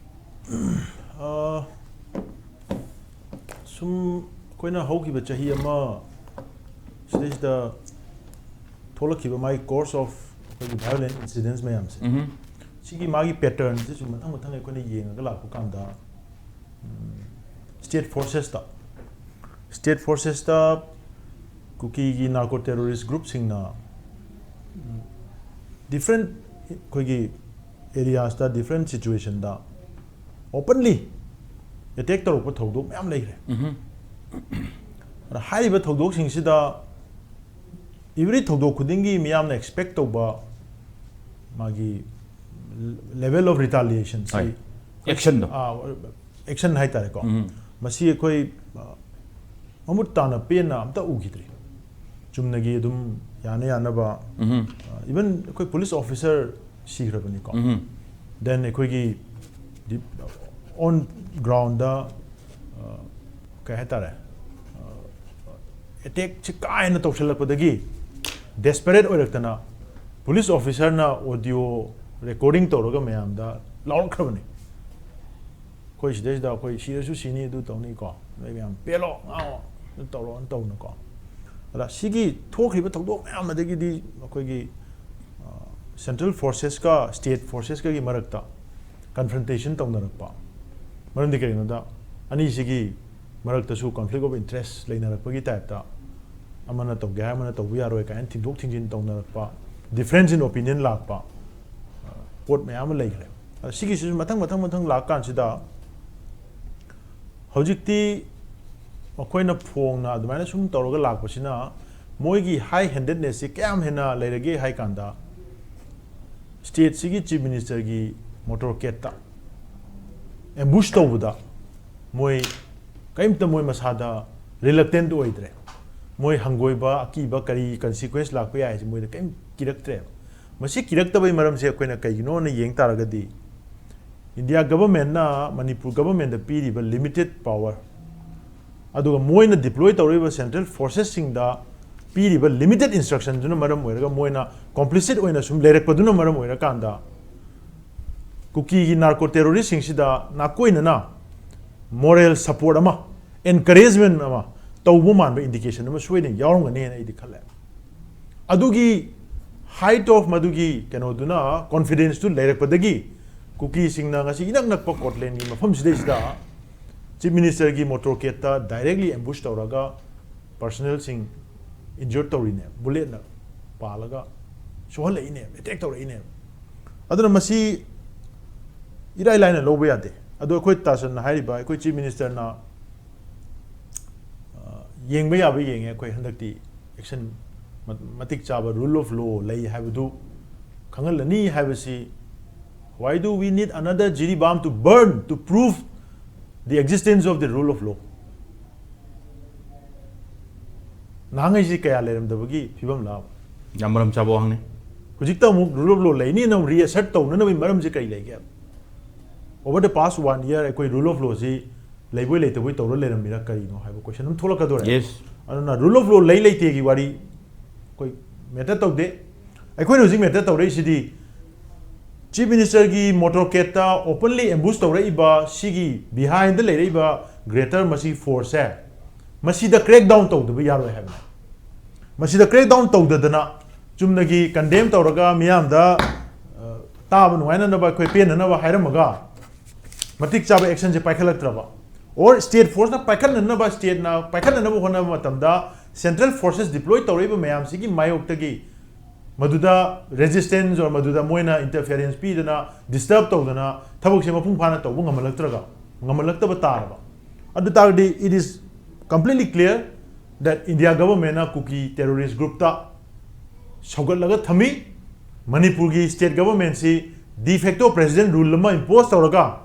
ꯑ, ꯁꯨꯝ ꯑꯩꯈꯣꯏꯅ ꯍꯧꯈꯤꯕ ꯆꯍꯤ ꯑꯃ ꯁꯤꯗꯩꯁꯤꯗ ꯊꯣꯛꯂꯛꯈꯤꯕ ꯃꯥꯒꯤ course of ꯑꯩꯈꯣꯏꯒꯤ violent incidents ꯃꯌꯥꯝꯁꯦ, ꯎꯝꯍꯨꯝ꯫ ꯁꯤꯒꯤ ꯃꯥꯒꯤ pattern ꯁꯦ ꯁꯨꯝ ꯃꯊꯪ ꯃꯊꯪ ꯑꯩꯈꯣꯏꯅ ꯌꯦꯡꯉꯒ ꯂꯥꯛꯄ ꯀꯥꯟꯗ, ꯎꯝ, state forces ꯇ, state forces ꯇ ꯀꯨꯀꯤꯒꯤ narco terrorist group ꯁꯤꯡꯅ, ꯎꯝ, different ꯑꯩꯈꯣꯏꯒꯤ areas ꯇ, different situation ꯗ openly attack ꯇꯧꯔꯛꯄ ꯊꯧꯗꯣꯛ ꯃꯌꯥꯝ ꯂꯩꯈ꯭ꯔꯦ꯫ ꯎꯝꯍꯨꯝ꯫ ꯑꯗ ꯍꯥꯏꯔꯤꯕ ꯊꯧꯗꯣꯛꯁꯤꯡꯁꯤꯗ every ꯊꯧꯗꯣꯛ ꯈꯨꯗꯤꯡꯒꯤ ꯃꯤꯌꯥꯝꯅ expect ꯇꯧꯕ ꯃꯥꯒꯤ level of retaliation ꯁꯤ, ꯍꯣꯏ꯫ Action ꯗꯣ꯫ ꯑꯥ, action ꯍꯥꯏꯇꯥꯔꯦꯀꯣ꯫ ꯎꯝ꯫ ꯃꯁꯤ ꯑꯩꯈꯣꯏ, ꯑ, ꯃꯃꯨꯠ ꯇꯥꯅ ꯄꯦꯟꯅ ꯑꯝꯇ ꯎꯈꯤꯗ꯭ꯔꯤ꯫ ꯆꯨꯝꯅꯒꯤ ꯑꯗꯨꯝ ꯌꯥꯅ ꯌꯥꯅꯕ, ꯎꯝ꯫ ꯑ, even ꯑꯩꯈꯣꯏ police officer ꯁꯤꯈ꯭ꯔꯕꯅꯤꯀꯣ꯫ ꯎꯝ꯫ Then ꯑꯩꯈꯣꯏꯒꯤ ꯗꯤ-, on ground ꯗ, ꯑ, ꯀꯩ ꯍꯥꯏꯇꯥꯔꯦ, ꯑ, attack ꯁꯤ ꯀꯥ ꯍꯦꯟꯅ ꯇꯧꯁꯤꯜꯂꯛꯄꯗꯒꯤ desperate ꯑꯣꯏꯔꯛꯇꯅ police officer ꯅ audio recording ꯇꯧꯔꯒ ꯃꯌꯥꯝꯗ ꯂꯥꯎꯔꯛꯈ꯭ꯔꯕꯅꯤ꯫ ꯑꯩꯈꯣꯏ ꯁꯤꯗꯩꯁꯤꯗ ꯑꯩꯈꯣꯏ ꯁꯤꯔꯁꯨ ꯁꯤꯅꯤ, ꯑꯗꯨ ꯇꯧꯅꯤꯀꯣ, ꯅꯣꯏ ꯃꯌꯥꯝ ꯄꯦꯜꯂꯣ, ꯉꯥꯡꯉꯣ, ꯑꯗꯨ ꯇꯧꯔꯣꯅ ꯇꯧꯅꯀꯣ꯫ ꯑꯗ ꯁꯤꯒꯤ ꯊꯣꯛꯈ꯭ꯔꯤꯕ ꯊꯧꯗꯣꯛ ꯃꯌꯥꯝ ꯑꯗꯒꯤꯗꯤ ꯑꯩꯈꯣꯏꯒꯤ, ꯑ, central forces ꯀ state forces ꯀꯒꯤ ꯃꯔꯛꯇ confrontation ꯇꯧꯅꯔꯛꯄ꯫ ꯃꯔꯝꯗꯤ ꯀꯔꯤꯒꯤꯅꯣꯗ, ꯑꯅꯤꯁꯤꯒꯤ ꯃꯔꯛꯇꯁꯨ conflict of interest ꯂꯩꯅꯔꯛꯄꯒꯤ type ꯇ, ꯑꯃꯅ ꯇꯧꯒꯦ ꯍꯥꯏ ꯑꯃꯅ ꯇꯧꯕ ꯌꯥꯔꯣꯏ ꯀꯥꯏꯅ ꯊꯤꯡꯗꯣꯛ ꯊꯤꯡꯖꯤꯟ ꯇꯧꯅꯔꯛꯄ, difference in opinion ꯂꯥꯛꯄ, ꯑ, ꯄꯣꯠ ꯃꯌꯥꯝ ꯑꯃ ꯂꯩꯈ꯭ꯔꯦ꯫ ꯑꯗ ꯁꯤꯒꯤꯁꯤꯁꯨ ꯃꯊꯪ ꯃꯊꯪ ꯃꯊꯪ ꯂꯥꯛꯀꯥꯟꯁꯤꯗ ꯍꯧꯖꯤꯛꯇꯤ ꯃꯈꯣꯏꯅ ꯐꯣꯡꯅ ꯑꯗꯨꯃꯥꯏꯅ ꯁꯨꯝ ꯇꯧꯔꯒ ꯂꯥꯛꯄꯁꯤꯅ ꯃꯣꯏꯒꯤ ꯍꯥꯏ ꯍꯦꯟꯗꯦꯗꯅꯦꯁꯁꯤ ꯀꯌꯥꯝ ꯍꯦꯟꯅ ꯂꯩꯔꯒꯦ ꯍꯥꯏ ꯀꯥꯟꯗ, ꯁ꯭ꯇꯦꯠꯁꯤꯒꯤ ꯆꯤꯐ ꯃꯤꯅꯤꯁꯇꯔꯒꯤ ꯃꯣꯇꯣꯔ ꯀꯦꯠꯇ ꯑꯦꯝꯕꯨꯁ ꯇꯧꯕꯗ ꯃꯣꯏ ꯀꯔꯤꯝꯇ, ꯃꯣꯏ ꯃꯁꯥꯗ ꯔꯤꯂꯛꯇꯦꯟꯠ ꯑꯣꯏꯗ꯭ꯔꯦ꯫ ꯃꯣꯏ ꯍꯪꯒꯣꯏꯕ, ꯑꯀꯤꯕ, ꯀꯔꯤ ꯀꯟꯁꯤꯀ꯭ꯋꯦꯟꯁ ꯂꯥꯛꯄ ꯌꯥꯏ ꯍꯥꯏꯁꯦ ꯃꯣꯏꯗ ꯀꯔꯤꯝ ꯀꯤꯔꯛꯇ꯭ꯔꯦꯕ꯫ ꯃꯁꯤ ꯀꯤꯔꯛꯇꯕꯩ ꯃꯔꯝꯁꯦ ꯑꯩꯈꯣꯏꯅ ꯀꯩꯒꯤꯅꯣꯅ ꯌꯦꯡ ꯇꯥꯔꯒꯗꯤ, ꯏꯟꯗꯤꯌꯥ ꯒꯚꯔꯟꯃꯦꯟꯠꯅ ꯃꯅꯤꯄꯨꯔ ꯒꯚꯔꯟꯃꯦꯟꯠꯇ ꯄꯤꯔꯤꯕ ꯂꯤꯃꯤꯇꯦꯗ ꯄꯥꯋꯔ, ꯑꯗꯨꯒ ꯃꯣꯏꯅ ꯗꯤꯄ꯭ꯂꯣꯏ ꯇꯧꯔꯛꯏꯕ ꯁꯦꯟꯇ꯭ꯔꯦꯜ ꯐꯣꯔꯁꯦꯁꯁꯤꯡꯗ ꯄꯤꯔꯤꯕ ꯂꯤꯃꯤꯇꯦꯗ ꯏꯟꯁꯇ꯭ꯔꯛꯁꯟꯗꯨꯅ ꯃꯔꯝ ꯑꯣꯏꯔꯒ ꯃꯣꯏꯅ ꯀꯣꯝꯄ꯭ꯂꯤꯁꯤꯠ ꯑꯣꯏꯅ ꯁꯨꯝ ꯂꯩꯔꯛꯄꯗꯨꯅ ꯃꯔꯝ ꯑꯣꯏꯔꯀꯥꯟꯗ, ꯀꯨꯀꯤꯒꯤ ꯅꯥꯔꯀꯣ ꯇꯦꯔꯣꯔꯤꯁꯁꯤꯡꯁꯤꯗ ꯅꯥꯀꯣꯏꯅꯅ ꯃꯣꯔꯦꯜ ꯁꯄꯣꯔꯠ ꯑꯃ, ꯑꯦꯟꯀꯔꯦꯖꯃꯦꯟ ꯑꯃ ꯇꯧꯕ ꯃꯥꯟꯕ ꯏꯟꯗꯤꯀꯦꯁꯟ ꯑꯃ ꯁꯣꯏꯗꯅ ꯌꯥꯎꯔꯝꯒꯅꯤꯅ ꯑꯩꯗꯤ ꯈꯜꯂꯦ꯫ ꯑꯗꯨꯒꯤ ꯍꯥꯏꯠ ꯑꯣꯐ ꯃꯗꯨꯒꯤ ꯀꯩꯅꯣꯗꯨꯅ, ꯀꯣꯟꯐꯤꯗꯦꯟꯁꯇꯨ ꯂꯩꯔꯛꯄꯗꯒꯤ, ꯀꯨꯀꯤꯁꯤꯡꯅ ꯉꯁꯤ ꯏꯅꯛ ꯅꯛꯄ ꯀꯣꯔꯠꯂꯦꯟꯒꯤ ꯃꯐꯝꯁꯤꯗꯩꯁꯤꯗ ꯆꯤꯐ ꯃꯤꯅꯤꯁꯇꯔꯒꯤ ꯃꯣꯇꯣꯔ ꯀꯦꯠꯇ ꯗꯥꯏꯔꯦꯛꯂꯤ ꯑꯦꯝꯕꯨꯁ ꯇꯧꯔꯒ ꯄꯔꯁꯅꯦꯜꯁꯤꯡ ꯏꯟꯖꯣꯔ ꯇꯧꯔꯤꯅꯦꯕ, ꯕꯨꯂꯦꯠꯅ ꯄꯥꯜꯂꯒ ꯁꯣꯛꯍꯜꯂꯛꯏꯅꯦꯕ, ꯑꯦꯇꯦꯛ ꯇꯧꯔꯛꯏꯅꯦꯕ꯫ ꯑꯗꯨꯅ ꯃꯁꯤ ꯏꯔꯥꯏ ꯂꯥꯏꯅ ꯂꯧꯕ ꯌꯥꯗꯦ꯫ ꯑꯗꯣ ꯑꯩꯈꯣꯏ ꯇꯥꯁꯟꯅ ꯍꯥꯏꯔꯤꯕ ꯑꯩꯈꯣꯏ ꯆꯤꯐ ꯃꯤꯅꯤꯁꯇꯔꯅ, ꯑ, ꯌꯦꯡꯕ ꯌꯥꯕ ꯌꯦꯡꯉꯦ꯫ ꯑꯩꯈꯣꯏ ꯍꯟꯗꯛꯇꯤ ꯑꯦꯛꯁꯟ ꯃ-, ꯃꯇꯤꯛ ꯆꯥꯕ, ꯔꯨꯜ ꯑꯣꯐ ꯂꯣ ꯂꯩ ꯍꯥꯏꯕꯗꯨ ꯈꯪꯍꯜꯂꯅꯤ ꯍꯥꯏꯕꯁꯤ꯫ Why do we need another Jiribam to burn to prove the existence of the rule of law? ꯅꯍꯥꯟꯉꯩꯁꯤ ꯀꯌꯥ ꯂꯩꯔꯝꯗꯕꯒꯤ ꯐꯤꯕꯝ ꯂꯥꯛꯑꯕ? ꯌꯥꯝ ꯃꯔꯝ ꯆꯥꯕ ꯋꯥꯍꯪꯅꯤ꯫ ꯍꯧꯖꯤꯛꯇ ꯑꯃꯨꯛ ꯔꯨꯜ ꯑꯣꯐ ꯂꯣ ꯂꯩꯅꯤꯅ ꯑꯃꯨꯛ ꯔꯤꯑꯦꯁꯔꯠ ꯇꯧꯅꯅꯕꯒꯤ ꯃꯔꯝꯁꯦ ꯀꯔꯤ ꯂꯩꯒꯦ? Over the past one year ꯑꯩꯈꯣꯏ ꯔꯨꯜ ꯑꯣꯐ ꯂꯣꯁꯤ ꯂꯩꯕꯣꯏ ꯂꯩꯇꯕꯣꯏ ꯇꯧꯔ ꯂꯩꯔꯝꯃꯤꯔ ꯀꯔꯤꯅꯣ ꯍꯥꯏꯕ ꯀꯣꯏꯁꯟ ꯑꯃ ꯊꯣꯛꯂꯛꯀꯗꯣꯔꯦ꯫ Yes. ꯑꯗꯨꯅ ꯔꯨꯜ ꯑꯣꯐ ꯂꯣ ꯂꯩ ꯂꯩꯇꯦꯒꯤ ꯋꯥꯔꯤ ꯑꯩꯈꯣꯏ ꯃꯦꯇꯔ ꯇꯧꯗꯦ꯫ ꯑꯩꯈꯣꯏꯅ ꯍꯧꯖꯤꯛ ꯃꯦꯇꯔ ꯇꯧꯔꯛꯏꯁꯤꯗꯤ ꯆꯤꯐ ꯃꯤꯅꯤꯁꯇꯔꯒꯤ ꯃꯣꯇꯣꯔ ꯀꯦꯠꯇ ꯑꯣꯄꯟꯂꯤ ꯑꯦꯝꯕꯨꯁ ꯇꯧꯔꯛꯏꯕ ꯁꯤꯒꯤ ꯕꯤꯍꯥꯏꯟꯗ ꯂꯩꯔꯛꯏꯕ ꯒ꯭ꯔꯦꯇꯔ ꯃꯁꯤ ꯐꯣꯔꯁꯁꯦ, ꯃꯁꯤꯗ ꯀ꯭ꯔꯦꯛ ꯗꯥꯎꯟ ꯇꯧꯗꯕ ꯌꯥꯔꯣꯏ ꯍꯥꯏꯕꯅꯤ꯫ ꯃꯁꯤꯗ ꯀ꯭ꯔꯦꯛ ꯗꯥꯎꯟ ꯇꯧꯗꯗꯅ ꯆꯨꯝꯅꯒꯤ ꯀꯟꯗꯦꯝ ꯇꯧꯔꯒ ꯃꯤꯌꯥꯝꯗ, ꯑ, ꯇꯥꯕ ꯅꯨꯡꯉꯥꯏꯅꯅꯕ, ꯑꯩꯈꯣꯏ ꯄꯦꯟꯅꯅꯕ ꯍꯥꯏꯔꯝꯃꯒ ꯃꯇꯤꯛ ꯆꯥꯕ ꯑꯦꯛꯁꯟꯁꯦ ꯄꯥꯏꯈꯠꯂꯛꯇ꯭ꯔꯕ, ꯑꯣꯔ ꯁ꯭ꯇꯦꯠ ꯐꯣꯔꯁꯅ ꯄꯥꯏꯈꯠꯅꯅꯕ, ꯁ꯭ꯇꯦꯠꯅ ꯄꯥꯏꯈꯠꯅꯅꯕ ꯍꯣꯠꯅꯕ ꯃꯇꯝꯗ ꯁꯦꯟꯇ꯭ꯔꯦꯜ ꯐꯣꯔꯁꯦꯁ ꯗꯤꯄ꯭ꯂꯣꯏ ꯇꯧꯔꯛꯏꯕ ꯃꯌꯥꯝꯁꯤꯒꯤ ꯃꯥꯌꯣꯛꯇꯒꯤ ꯃꯗꯨꯗ ꯔꯦꯖꯤꯁꯇꯦꯟꯁ ꯑꯣꯔ ꯃꯗꯨꯗ ꯃꯣꯏꯅ ꯏꯟꯇꯔꯐꯤꯌꯔꯦꯟꯁ ꯄꯤꯗꯅ, ꯗꯤꯁꯇꯔꯕ ꯇꯧꯗꯅ ꯊꯕꯛꯁꯦ ꯃꯄꯨꯡ ꯐꯥꯅ ꯇꯧꯕ ꯉꯝꯍꯜꯂꯛꯇ꯭ꯔꯒ, ꯉꯝꯍꯜꯂꯛꯇꯕ ꯇꯥꯔꯕ, ꯑꯗꯨ ꯇꯥꯔꯒꯗꯤ it is completely clear that India governmentꯅ Kuki terrorist groupꯇ ꯁꯧꯒꯠꯂꯒ ꯊꯝꯃꯤ꯫ ꯃꯅꯤꯄꯨꯔꯒꯤ state governmentꯁꯤ de facto president rule ꯑꯃ impose ꯇꯧꯔꯒ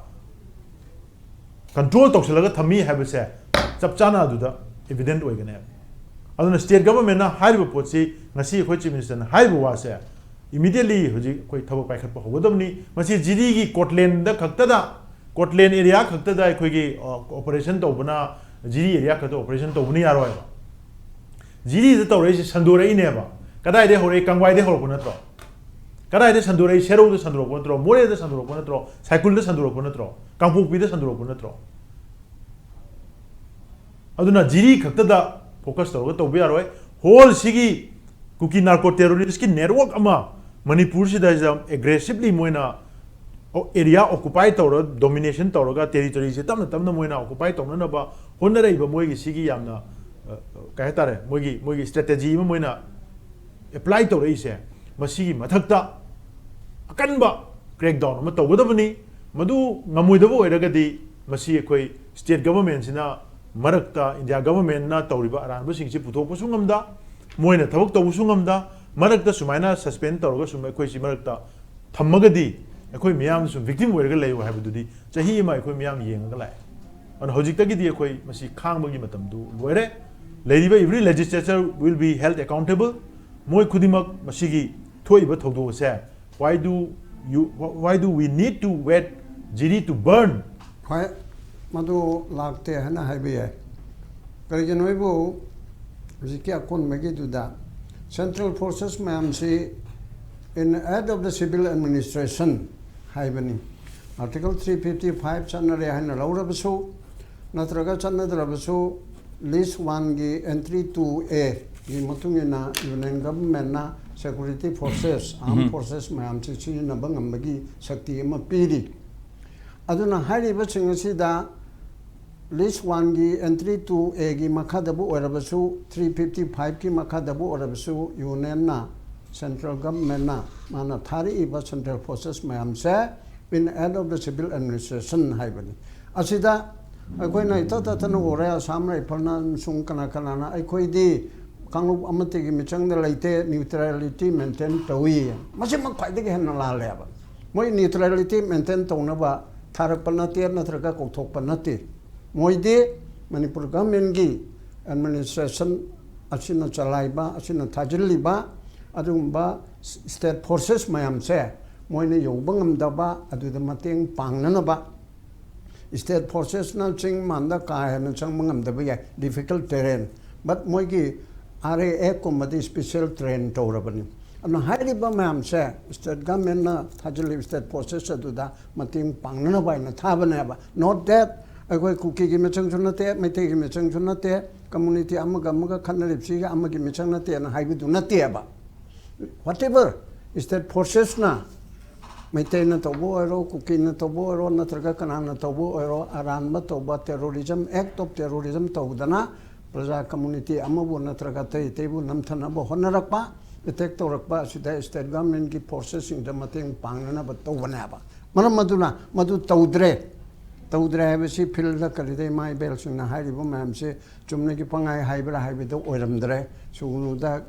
control ꯇꯧꯁꯤꯜꯂꯒ ꯊꯝꯃꯤ ꯍꯥꯏꯕꯁꯦ ꯆꯞ ꯆꯥꯅ ꯑꯗꯨꯗ evident ꯑꯣꯏꯒꯅꯦꯕ꯫ ꯑꯗꯨꯅ state governmentꯅ ꯍꯥꯏꯔꯤꯕ ꯄꯣꯠꯁꯤ, ꯉꯁꯤ ꯑꯩꯈꯣꯏ Chief Ministerꯅ ꯍꯥꯏꯔꯤꯕ ꯋꯥꯁꯦ, immediately ꯍꯧꯖꯤꯛ ꯑꯩꯈꯣꯏ ꯊꯕꯛ ꯄꯥꯏꯈꯠꯄ ꯍꯧꯒꯗꯕꯅꯤ꯫ ꯃꯁꯤ ꯖꯤꯔꯤꯒꯤ ꯀꯣꯠꯂꯦꯟꯗ ꯈꯛꯇꯗ, ꯀꯣꯠꯂꯦꯟ area ꯈꯛꯇꯗ ꯑꯩꯈꯣꯏꯒꯤ, ꯑ, operation ꯇꯧꯕꯅ, ꯖꯤꯔꯤ area ꯈꯛꯇ operation ꯇꯧꯕꯅ ꯌꯥꯔꯣꯏꯕ꯫ ꯖꯤꯔꯤꯗ ꯇꯧꯔꯛꯏꯁꯦ ꯁꯟꯗꯣꯔꯛꯏꯅꯦꯕ꯫ ꯀꯗꯥꯏꯗꯩ ꯍꯧꯔꯛꯏ? ꯀꯪꯕꯥꯏꯗꯩ ꯍꯧꯔꯛꯄ ꯅꯠꯇ꯭ꯔꯣ? ꯀꯗꯥꯏꯗ ꯁꯟꯗꯣꯔꯛꯏ? ꯁꯦꯔꯧꯗ ꯁꯟꯗꯣꯔꯛꯄ ꯅꯠꯇ꯭ꯔꯣ? ꯃꯣꯔꯦꯗ ꯁꯟꯗꯣꯔꯛꯄ ꯅꯠꯇ꯭ꯔꯣ? ꯁꯥꯏꯀꯨꯜꯗ ꯁꯟꯗꯣꯔꯛꯄ ꯅꯠꯇ꯭ꯔꯣ? ꯀꯥꯡꯄꯣꯛꯄꯤꯗ ꯁꯟꯗꯣꯔꯛꯄ ꯅꯠꯇ꯭ꯔꯣ? ꯑꯗꯨꯅ ꯖꯤꯔꯤ ꯈꯛꯇꯗ focus ꯇꯧꯔꯒ ꯇꯧꯕ ꯌꯥꯔꯣꯏ꯫ Whole ꯁꯤꯒꯤ ꯀꯨꯀꯤ narco terroristꯀꯤ network ꯑꯃ ꯃꯅꯤꯄꯨꯔꯁꯤꯗ aggressively ꯃꯣꯏꯅ area occupy ꯇꯧꯔ, domination ꯇꯧꯔꯒ territoryꯁꯦ ꯇꯞꯅ ꯇꯞꯅ ꯃꯣꯏꯅ occupy ꯇꯧꯅꯅꯕ ꯍꯣꯠꯅꯔꯛꯏꯕ ꯃꯣꯏꯒꯤ ꯁꯤꯒꯤ ꯌꯥꯝꯅ, ꯑ, ꯀꯩ ꯍꯥꯏꯇꯥꯔꯦ, ꯃꯣꯏꯒꯤ, ꯃꯣꯏꯒꯤ strategy ꯑꯃ ꯃꯣꯏꯅ apply ꯇꯧꯔꯛꯏꯁꯦ, ꯃꯁꯤꯒꯤ ꯃꯊꯛꯇ ꯑꯀꯟꯕ crackdown ꯑꯃ ꯇꯧꯒꯗꯕꯅꯤ꯫ ꯃꯗꯨ ꯉꯝꯃꯣꯏꯗꯕ ꯑꯣꯏꯔꯒꯗꯤ ꯃꯁꯤ ꯑꯩꯈꯣꯏ state governmentꯁꯤꯅ ꯃꯔꯛꯇ India governmentꯅ ꯇꯧꯔꯤꯕ ꯑꯔꯥꯟꯕꯁꯤꯡꯁꯤ ꯄꯨꯊꯣꯛꯄꯁꯨ ꯉꯝꯗ, ꯃꯣꯏꯅ ꯊꯕꯛ ꯇꯧꯕꯁꯨ ꯉꯝꯗ, ꯃꯔꯛꯇ ꯁꯨꯃꯥꯏꯅ suspend ꯇꯧꯔꯒ ꯁꯨꯝ ꯑꯩꯈꯣꯏꯁꯤ ꯃꯔꯛꯇ ꯊꯝꯃꯒꯗꯤ ꯑꯩꯈꯣꯏ ꯃꯤꯌꯥꯝ ꯁꯨꯝ victim ꯑꯣꯏꯔꯒ ꯂꯩꯌꯨ ꯍꯥꯏꯕꯗꯨꯗꯤ ꯆꯍꯤ ꯑꯃ ꯑꯩꯈꯣꯏ ꯃꯤꯌꯥꯝ ꯌꯦꯡꯉꯒ ꯂꯥꯛꯑꯦ꯫ ꯑꯗꯨꯅ ꯍꯧꯖꯤꯛꯇꯒꯤꯗꯤ ꯑꯩꯈꯣꯏ ꯃꯁꯤ ꯈꯥꯡꯕꯒꯤ ꯃꯇꯝꯗꯨ ꯂꯣꯏꯔꯦ꯫ ꯂꯩꯔꯤꯕ every legislature will be held accountable꯫ ꯃꯣꯏ ꯈꯨꯗꯤꯡꯃꯛ ꯃꯁꯤꯒꯤ ꯊꯣꯛꯏꯕ ꯊꯧꯗꯣꯛ ꯑꯁꯦ, why do you, why do we need to wait Jiri to burn? ꯍꯣꯏ, ꯃꯗꯨ ꯂꯥꯛꯇꯦ ꯍꯥꯏꯅ ꯍꯥꯏꯕ ꯌꯥꯏ꯫ ꯀꯔꯤꯒꯤꯅꯣ ꯍꯥꯏꯕꯨ ꯍꯧꯖꯤꯛꯀꯤ ꯑꯀꯣꯟꯕꯒꯤꯗꯨꯗ central forces ꯃꯌꯥꯝꯁꯤ in aid of the civil administration ꯍꯥꯏꯕꯅꯤ꯫ Article three fifty five ꯆꯠꯅꯔꯦ ꯍꯥꯏꯅ ꯂꯧꯔꯕꯁꯨ ꯅꯠꯇ꯭ꯔꯒ ꯆꯠꯅꯗ꯭ꯔꯕꯁꯨ, list oneꯒꯤ entry two Aꯒꯤ ꯃꯇꯨꯡ ꯏꯟꯅ union governmentꯅ security forces, armed forces ꯃꯌꯥꯝꯁꯤ ꯁꯤꯖꯤꯟꯅꯕ ꯉꯝꯕꯒꯤ ꯁꯛꯇꯤ ꯑꯃ ꯄꯤꯔꯤ꯫ ꯑꯗꯨꯅ ꯍꯥꯏꯔꯤꯕꯁꯤꯡ ꯑꯁꯤꯗ list oneꯒꯤ entry two Aꯒꯤ ꯃꯈꯥꯗꯕꯨ ꯑꯣꯏꯔꯕꯁꯨ, three fifty fiveꯀꯤ ꯃꯈꯥꯗꯕꯨ ꯑꯣꯏꯔꯕꯁꯨ, unionꯅ, central governmentꯅ ꯃꯥꯅ ꯊꯥꯔꯛꯏꯕ central forces ꯃꯌꯥꯝꯁꯦ in aid of the civil administration ꯍꯥꯏꯕꯅꯤ꯫ ꯑꯁꯤꯗ ꯑꯩꯈꯣꯏꯅ ꯏꯇꯠ ꯇꯠꯇꯅ ꯎꯔꯦ, ꯑꯁꯥꯝ ꯔꯥꯏꯐꯜꯅ ꯑꯃꯁꯨꯡ ꯀꯅꯥ ꯀꯅꯥꯅ ꯑꯩꯈꯣꯏꯗꯤ ꯀꯥꯡꯂꯨꯞ ꯑꯃꯠꯇꯒꯤ ꯃꯤꯆꯪꯗ ꯂꯩꯇꯦ, ꯅ꯭ꯌꯨꯇ꯭ꯔꯦꯂꯤꯇꯤ ꯃꯦꯟꯇꯦꯟ ꯇꯧꯏ꯫ ꯃꯁꯤꯃꯛ ꯈ꯭ꯋꯥꯏꯗꯒꯤ ꯍꯦꯟꯅ ꯂꯥꯜꯂꯦꯕ꯫ ꯃꯣꯏ ꯅ꯭ꯌꯨꯇ꯭ꯔꯦꯂꯤꯇꯤ ꯃꯦꯟꯇꯦꯟ ꯇꯧꯅꯕ ꯊꯥꯔꯛꯄ ꯅꯠꯇꯦ, ꯅꯠꯇ꯭ꯔꯒ ꯀꯧꯊꯣꯛꯄ ꯅꯠꯇꯦ꯫ ꯃꯣꯏꯗꯤ ꯃꯅꯤꯄꯨꯔ ꯒꯚꯔꯟꯃꯦꯟꯒꯤ ꯑꯦꯗꯃꯤꯅꯤꯁꯇ꯭ꯔꯦꯁꯟ ꯑꯁꯤꯅ ꯆꯂꯥꯏꯕ, ꯑꯁꯤꯅ ꯊꯥꯖꯤꯜꯂꯤꯕ ꯑꯗꯨꯒꯨꯝꯕ ꯁ꯭ꯇꯦꯠ ꯐꯣꯔꯁꯦꯁ ꯃꯌꯥꯝꯁꯦ ꯃꯣꯏꯅ ꯌꯧꯕ ꯉꯝꯗꯕ, ꯑꯗꯨꯗ ꯃꯇꯦꯡ ꯄꯥꯡꯅꯅꯕ ꯁ꯭ꯇꯦꯠ ꯐꯣꯔꯁꯦꯁꯅ ꯆꯤꯡ ꯃꯥꯟꯗ ꯀꯥ ꯍꯦꯟꯅ ꯆꯪꯕ ꯉꯝꯗꯕ ꯌꯥꯏ, ꯗꯤꯐꯤꯀꯜꯠ ꯇꯦꯔꯦꯟ, ꯕꯠ ꯃꯣꯏꯒꯤ ꯑꯥꯔ ꯑꯦ ꯑꯦꯐꯀꯨꯝꯕꯗꯤ ꯁ꯭ꯄꯤꯁꯦꯜ ꯇ꯭ꯔꯦꯟ ꯇꯧꯔꯕꯅꯤ꯫ ꯑꯗꯨꯅ ꯍꯥꯏꯔꯤꯕ ꯃꯌꯥꯝꯁꯦ ꯁ꯭ꯇꯦꯠ ꯒꯚꯔꯟꯃꯦꯟꯠꯅ ꯊꯥꯖꯤꯜꯂꯤꯕ ꯁ꯭ꯇꯦꯠ ꯐꯣꯔꯁꯦꯁ ꯑꯗꯨꯗ ꯃꯇꯦꯡ ꯄꯥꯡꯅꯅꯕ ꯍꯥꯏꯅ ꯊꯥꯕꯅꯦꯕ꯫ Not that ꯑꯩꯈꯣꯏ ꯀꯨꯀꯤꯒꯤ ꯃꯤꯆꯪꯁꯨ ꯅꯠꯇꯦ, ꯃꯩꯇꯩꯒꯤ ꯃꯤꯆꯪꯁꯨ ꯅꯠꯇꯦ, ꯀꯝꯃꯨꯅꯤꯇꯤ ꯑꯃꯒ ꯑꯃꯒ ꯈꯠꯅꯔꯤꯕꯁꯤꯒ ꯑꯃꯒꯤ ꯃꯤꯆꯪ ꯅꯠꯇꯦꯅ ꯍꯥꯏꯕꯗꯨ ꯅꯠꯇꯦꯕ꯫ Whatever, ꯁ꯭ꯇꯦꯠ ꯐꯣꯔꯁꯦꯁꯅ ꯃꯩꯇꯩꯅ ꯇꯧꯕ ꯑꯣꯏꯔꯣ, ꯀꯨꯀꯤꯅ ꯇꯧꯕ ꯑꯣꯏꯔꯣ, ꯅꯠꯇ꯭ꯔꯒ ꯀꯅꯥꯅ ꯇꯧꯕ ꯑꯣꯏꯔꯣ, ꯑꯔꯥꯟꯕ ꯇꯧꯕ, terrorism, act of terrorism ꯇꯧꯗꯅ ꯄ꯭ꯔꯖꯥ ꯀꯝꯃꯨꯅꯤꯇꯤ ꯑꯃꯕꯨ ꯅꯠꯇ꯭ꯔꯒ ꯑꯇꯩ ꯑꯇꯩꯕꯨ ꯅꯝꯊꯅꯕ ꯍꯣꯠꯅꯔꯛꯄ, ꯑꯦꯇꯦꯛ ꯇꯧꯔꯛꯄ ꯑꯁꯤꯗ ꯁ꯭ꯇꯦꯠ ꯒꯚꯔꯟꯃꯦꯟꯠꯀꯤ ꯐꯣꯔꯁꯦꯁꯁꯤꯡꯗ ꯃꯇꯦꯡ ꯄꯥꯡꯅꯅꯕ ꯇꯧꯕꯅꯦꯕ꯫ ꯃꯔꯝ ꯑꯗꯨꯅ ꯃꯗꯨ ꯇꯧꯗ꯭ꯔꯦ꯫ ꯇꯧꯗ꯭ꯔꯦ ꯍꯥꯏꯕꯁꯤ ꯐꯤꯜꯗ ꯀꯔꯤꯗ ꯏꯃꯥ ꯏꯕꯦꯜꯁꯤꯡꯅ ꯍꯥꯏꯔꯤꯕ ꯃꯌꯥꯝꯁꯤ ꯆꯨꯝꯅꯒꯤ ꯄꯪꯍꯥꯏ ꯍꯥꯏꯕ꯭ꯔꯥ ꯍꯥꯏꯕꯗꯨ ꯑꯣꯏꯔꯝꯗ꯭ꯔꯦ꯫ ꯁꯨꯒꯅꯨꯗ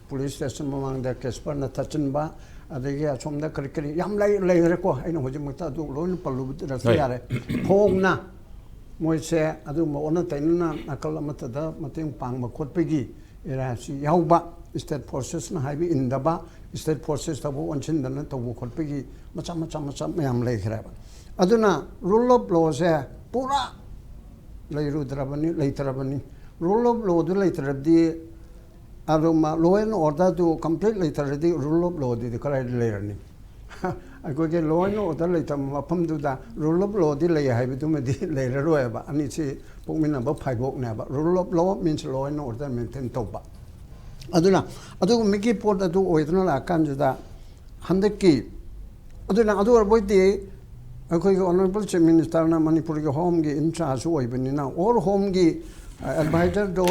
ꯄꯨꯂꯤꯁ ꯁ꯭ꯇꯦꯁꯟ ꯃꯃꯥꯡꯗ ꯀꯦꯁꯄꯔꯅ ꯊꯠꯆꯤꯟꯕ, ꯑꯗꯒꯤ ꯑꯁꯣꯝꯗ ꯀꯔꯤ ꯀꯔꯤ ꯌꯥꯝ ꯂꯩ-, ꯂꯩꯈ꯭ꯔꯦꯀꯣ꯫ ꯑꯩꯅ ꯍꯧꯖꯤꯛꯃꯛꯇ ꯑꯗꯨ ꯂꯣꯏꯅ ꯄꯜꯂꯨꯗ꯭ꯔꯁꯨ ꯍꯣꯏ꯫ ꯌꯥꯔꯦ꯫ ꯐꯣꯡꯅ ꯃꯣꯏꯁꯦ ꯑꯗꯨꯒꯨꯝꯕ ꯑꯣꯟꯅ ꯇꯩꯅꯅ ꯅꯥꯀꯜ ꯑꯃꯠꯇꯗ ꯃꯇꯦꯡ ꯄꯥꯡꯕ ꯈꯣꯠꯄꯒꯤ ꯑꯦꯔꯤꯌꯥꯁꯤ ꯌꯥꯎꯕ, ꯁ꯭ꯇꯦꯠ ꯐꯣꯔꯁꯦꯁꯅ ꯍꯥꯏꯕ ꯏꯟꯗꯕ, ꯁ꯭ꯇꯦꯠ ꯐꯣꯔꯁꯦꯁꯇꯕꯨ ꯑꯣꯟꯁꯤꯟꯗꯅ ꯇꯧꯕ ꯈꯣꯠꯄꯒꯤ ꯃꯆꯥ ꯃꯆꯥ ꯃꯆꯥ ꯃꯌꯥꯝ ꯂꯩꯈ꯭ꯔꯦꯕ꯫ ꯑꯗꯨꯅ rule of lawꯁꯦ ꯄꯨꯔꯥ ꯂꯩꯔꯨꯗ꯭ꯔꯕꯅꯤ, ꯂꯩꯇ꯭ꯔꯕꯅꯤ꯫ Rule of lawꯗꯨ ꯂꯩꯇ꯭ꯔꯕꯗꯤ ꯑꯗꯨꯝ law and orderꯗꯨ complete ꯂꯩꯇ꯭ꯔꯗꯤ rule of lawꯗꯨꯗꯤ ꯀꯗꯥꯏꯗ ꯂꯩꯔꯅꯤ? ꯑꯩꯈꯣꯏꯒꯤ law and order ꯂꯩꯇꯕ ꯃꯐꯝꯗꯨꯗ rule of lawꯗꯤ ꯂꯩ ꯍꯥꯏꯕꯗꯨꯃꯗꯤ ꯂꯩꯔꯔꯣꯏꯕ꯫ ꯑꯅꯤꯁꯤ ꯄꯣꯛꯃꯤꯟꯅꯕ ꯐꯥꯏꯕꯣꯛꯅꯦꯕ꯫ Rule of law means law and order maintain ꯇꯧꯕ꯫ ꯑꯗꯨꯅ ꯑꯗꯨꯒꯨꯝꯕꯒꯤ ꯄꯣꯠ ꯑꯗꯨ ꯑꯣꯏꯗꯨꯅ ꯂꯥꯛꯑꯀꯥꯟꯁꯤꯗ ꯍꯟꯗꯛꯀꯤ, ꯑꯗꯨꯅ ꯑꯗꯨ ꯑꯣꯏꯔꯕꯣꯏꯗꯤ ꯑꯩꯈꯣꯏꯒꯤ Honourable Chief Ministerꯅ ꯃꯅꯤꯄꯨꯔꯒꯤ ꯍꯣꯝꯒꯤ in chargeꯁꯨ ꯑꯣꯏꯕꯅꯤꯅ, ꯑꯣꯜ ꯍꯣꯝꯒꯤ ꯑꯦꯗꯚꯥꯏꯖꯔꯗꯣ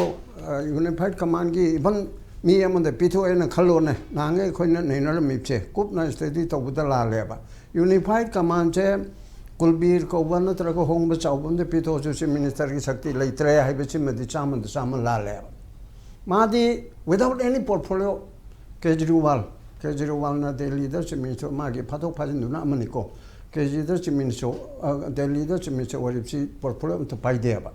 ꯌꯨꯅꯤꯐꯥꯏꯠ ꯀꯃꯥꯟꯒꯤ ꯏꯚꯟ ꯃꯤ ꯑꯃꯗ ꯄꯤꯊꯣꯛꯑꯦꯅ ꯈꯜꯂꯣꯅꯦ꯫ ꯅꯍꯥꯟꯒꯩ ꯑꯩꯈꯣꯏꯅ ꯅꯩꯅꯔꯝꯃꯤꯕꯁꯦ ꯀꯨꯞꯅ ꯁ꯭ꯇꯗꯤ ꯇꯧꯕꯗ ꯂꯥꯜꯂꯦꯕ꯫ ꯌꯨꯅꯤꯐꯥꯏꯠ ꯀꯃꯥꯟꯁꯦ ꯀꯨꯜꯕꯤꯔ ꯀꯧꯕ ꯅꯠꯇ꯭ꯔꯒ ꯍꯣꯡꯕ ꯆꯥꯎꯕ ꯑꯃꯗ ꯄꯤꯊꯣꯛꯑꯁꯨ ꯆꯤꯐ ꯃꯤꯅꯤꯁꯇꯔꯒꯤ ꯁꯛꯇꯤ ꯂꯩꯇ꯭ꯔꯦ ꯍꯥꯏꯕꯁꯤꯃꯗꯤ ꯆꯥꯝꯃꯗ ꯆꯥꯝꯃ ꯂꯥꯜꯂꯦꯕ꯫ ꯃꯥꯗꯤ without any portfolio, ꯀꯦꯖꯔꯤꯋꯥꯜ, ꯀꯦꯖꯔꯤꯋꯥꯜꯅ ꯗꯦꯜꯂꯤꯗ ꯆꯤꯐ ꯃꯤꯅꯤꯁꯇꯔ, ꯃꯥꯒꯤ ꯐꯥꯗꯣꯛ ꯐꯥꯖꯤꯟꯗꯨꯅ ꯑꯃꯅꯤꯀꯣ, ꯀꯦꯖꯤꯗ ꯆꯤꯐ ꯃꯤꯅꯤꯁꯇꯔ, ꯑ, ꯗꯦꯜꯂꯤꯗ ꯆꯤꯐ ꯃꯤꯅꯤꯁꯇꯔ ꯑꯣꯏꯔꯤꯕꯁꯤ ꯄꯣꯔꯠꯐꯣꯂꯤꯑꯣ ꯑꯝꯇ ꯄꯥꯏꯗꯦꯕ꯫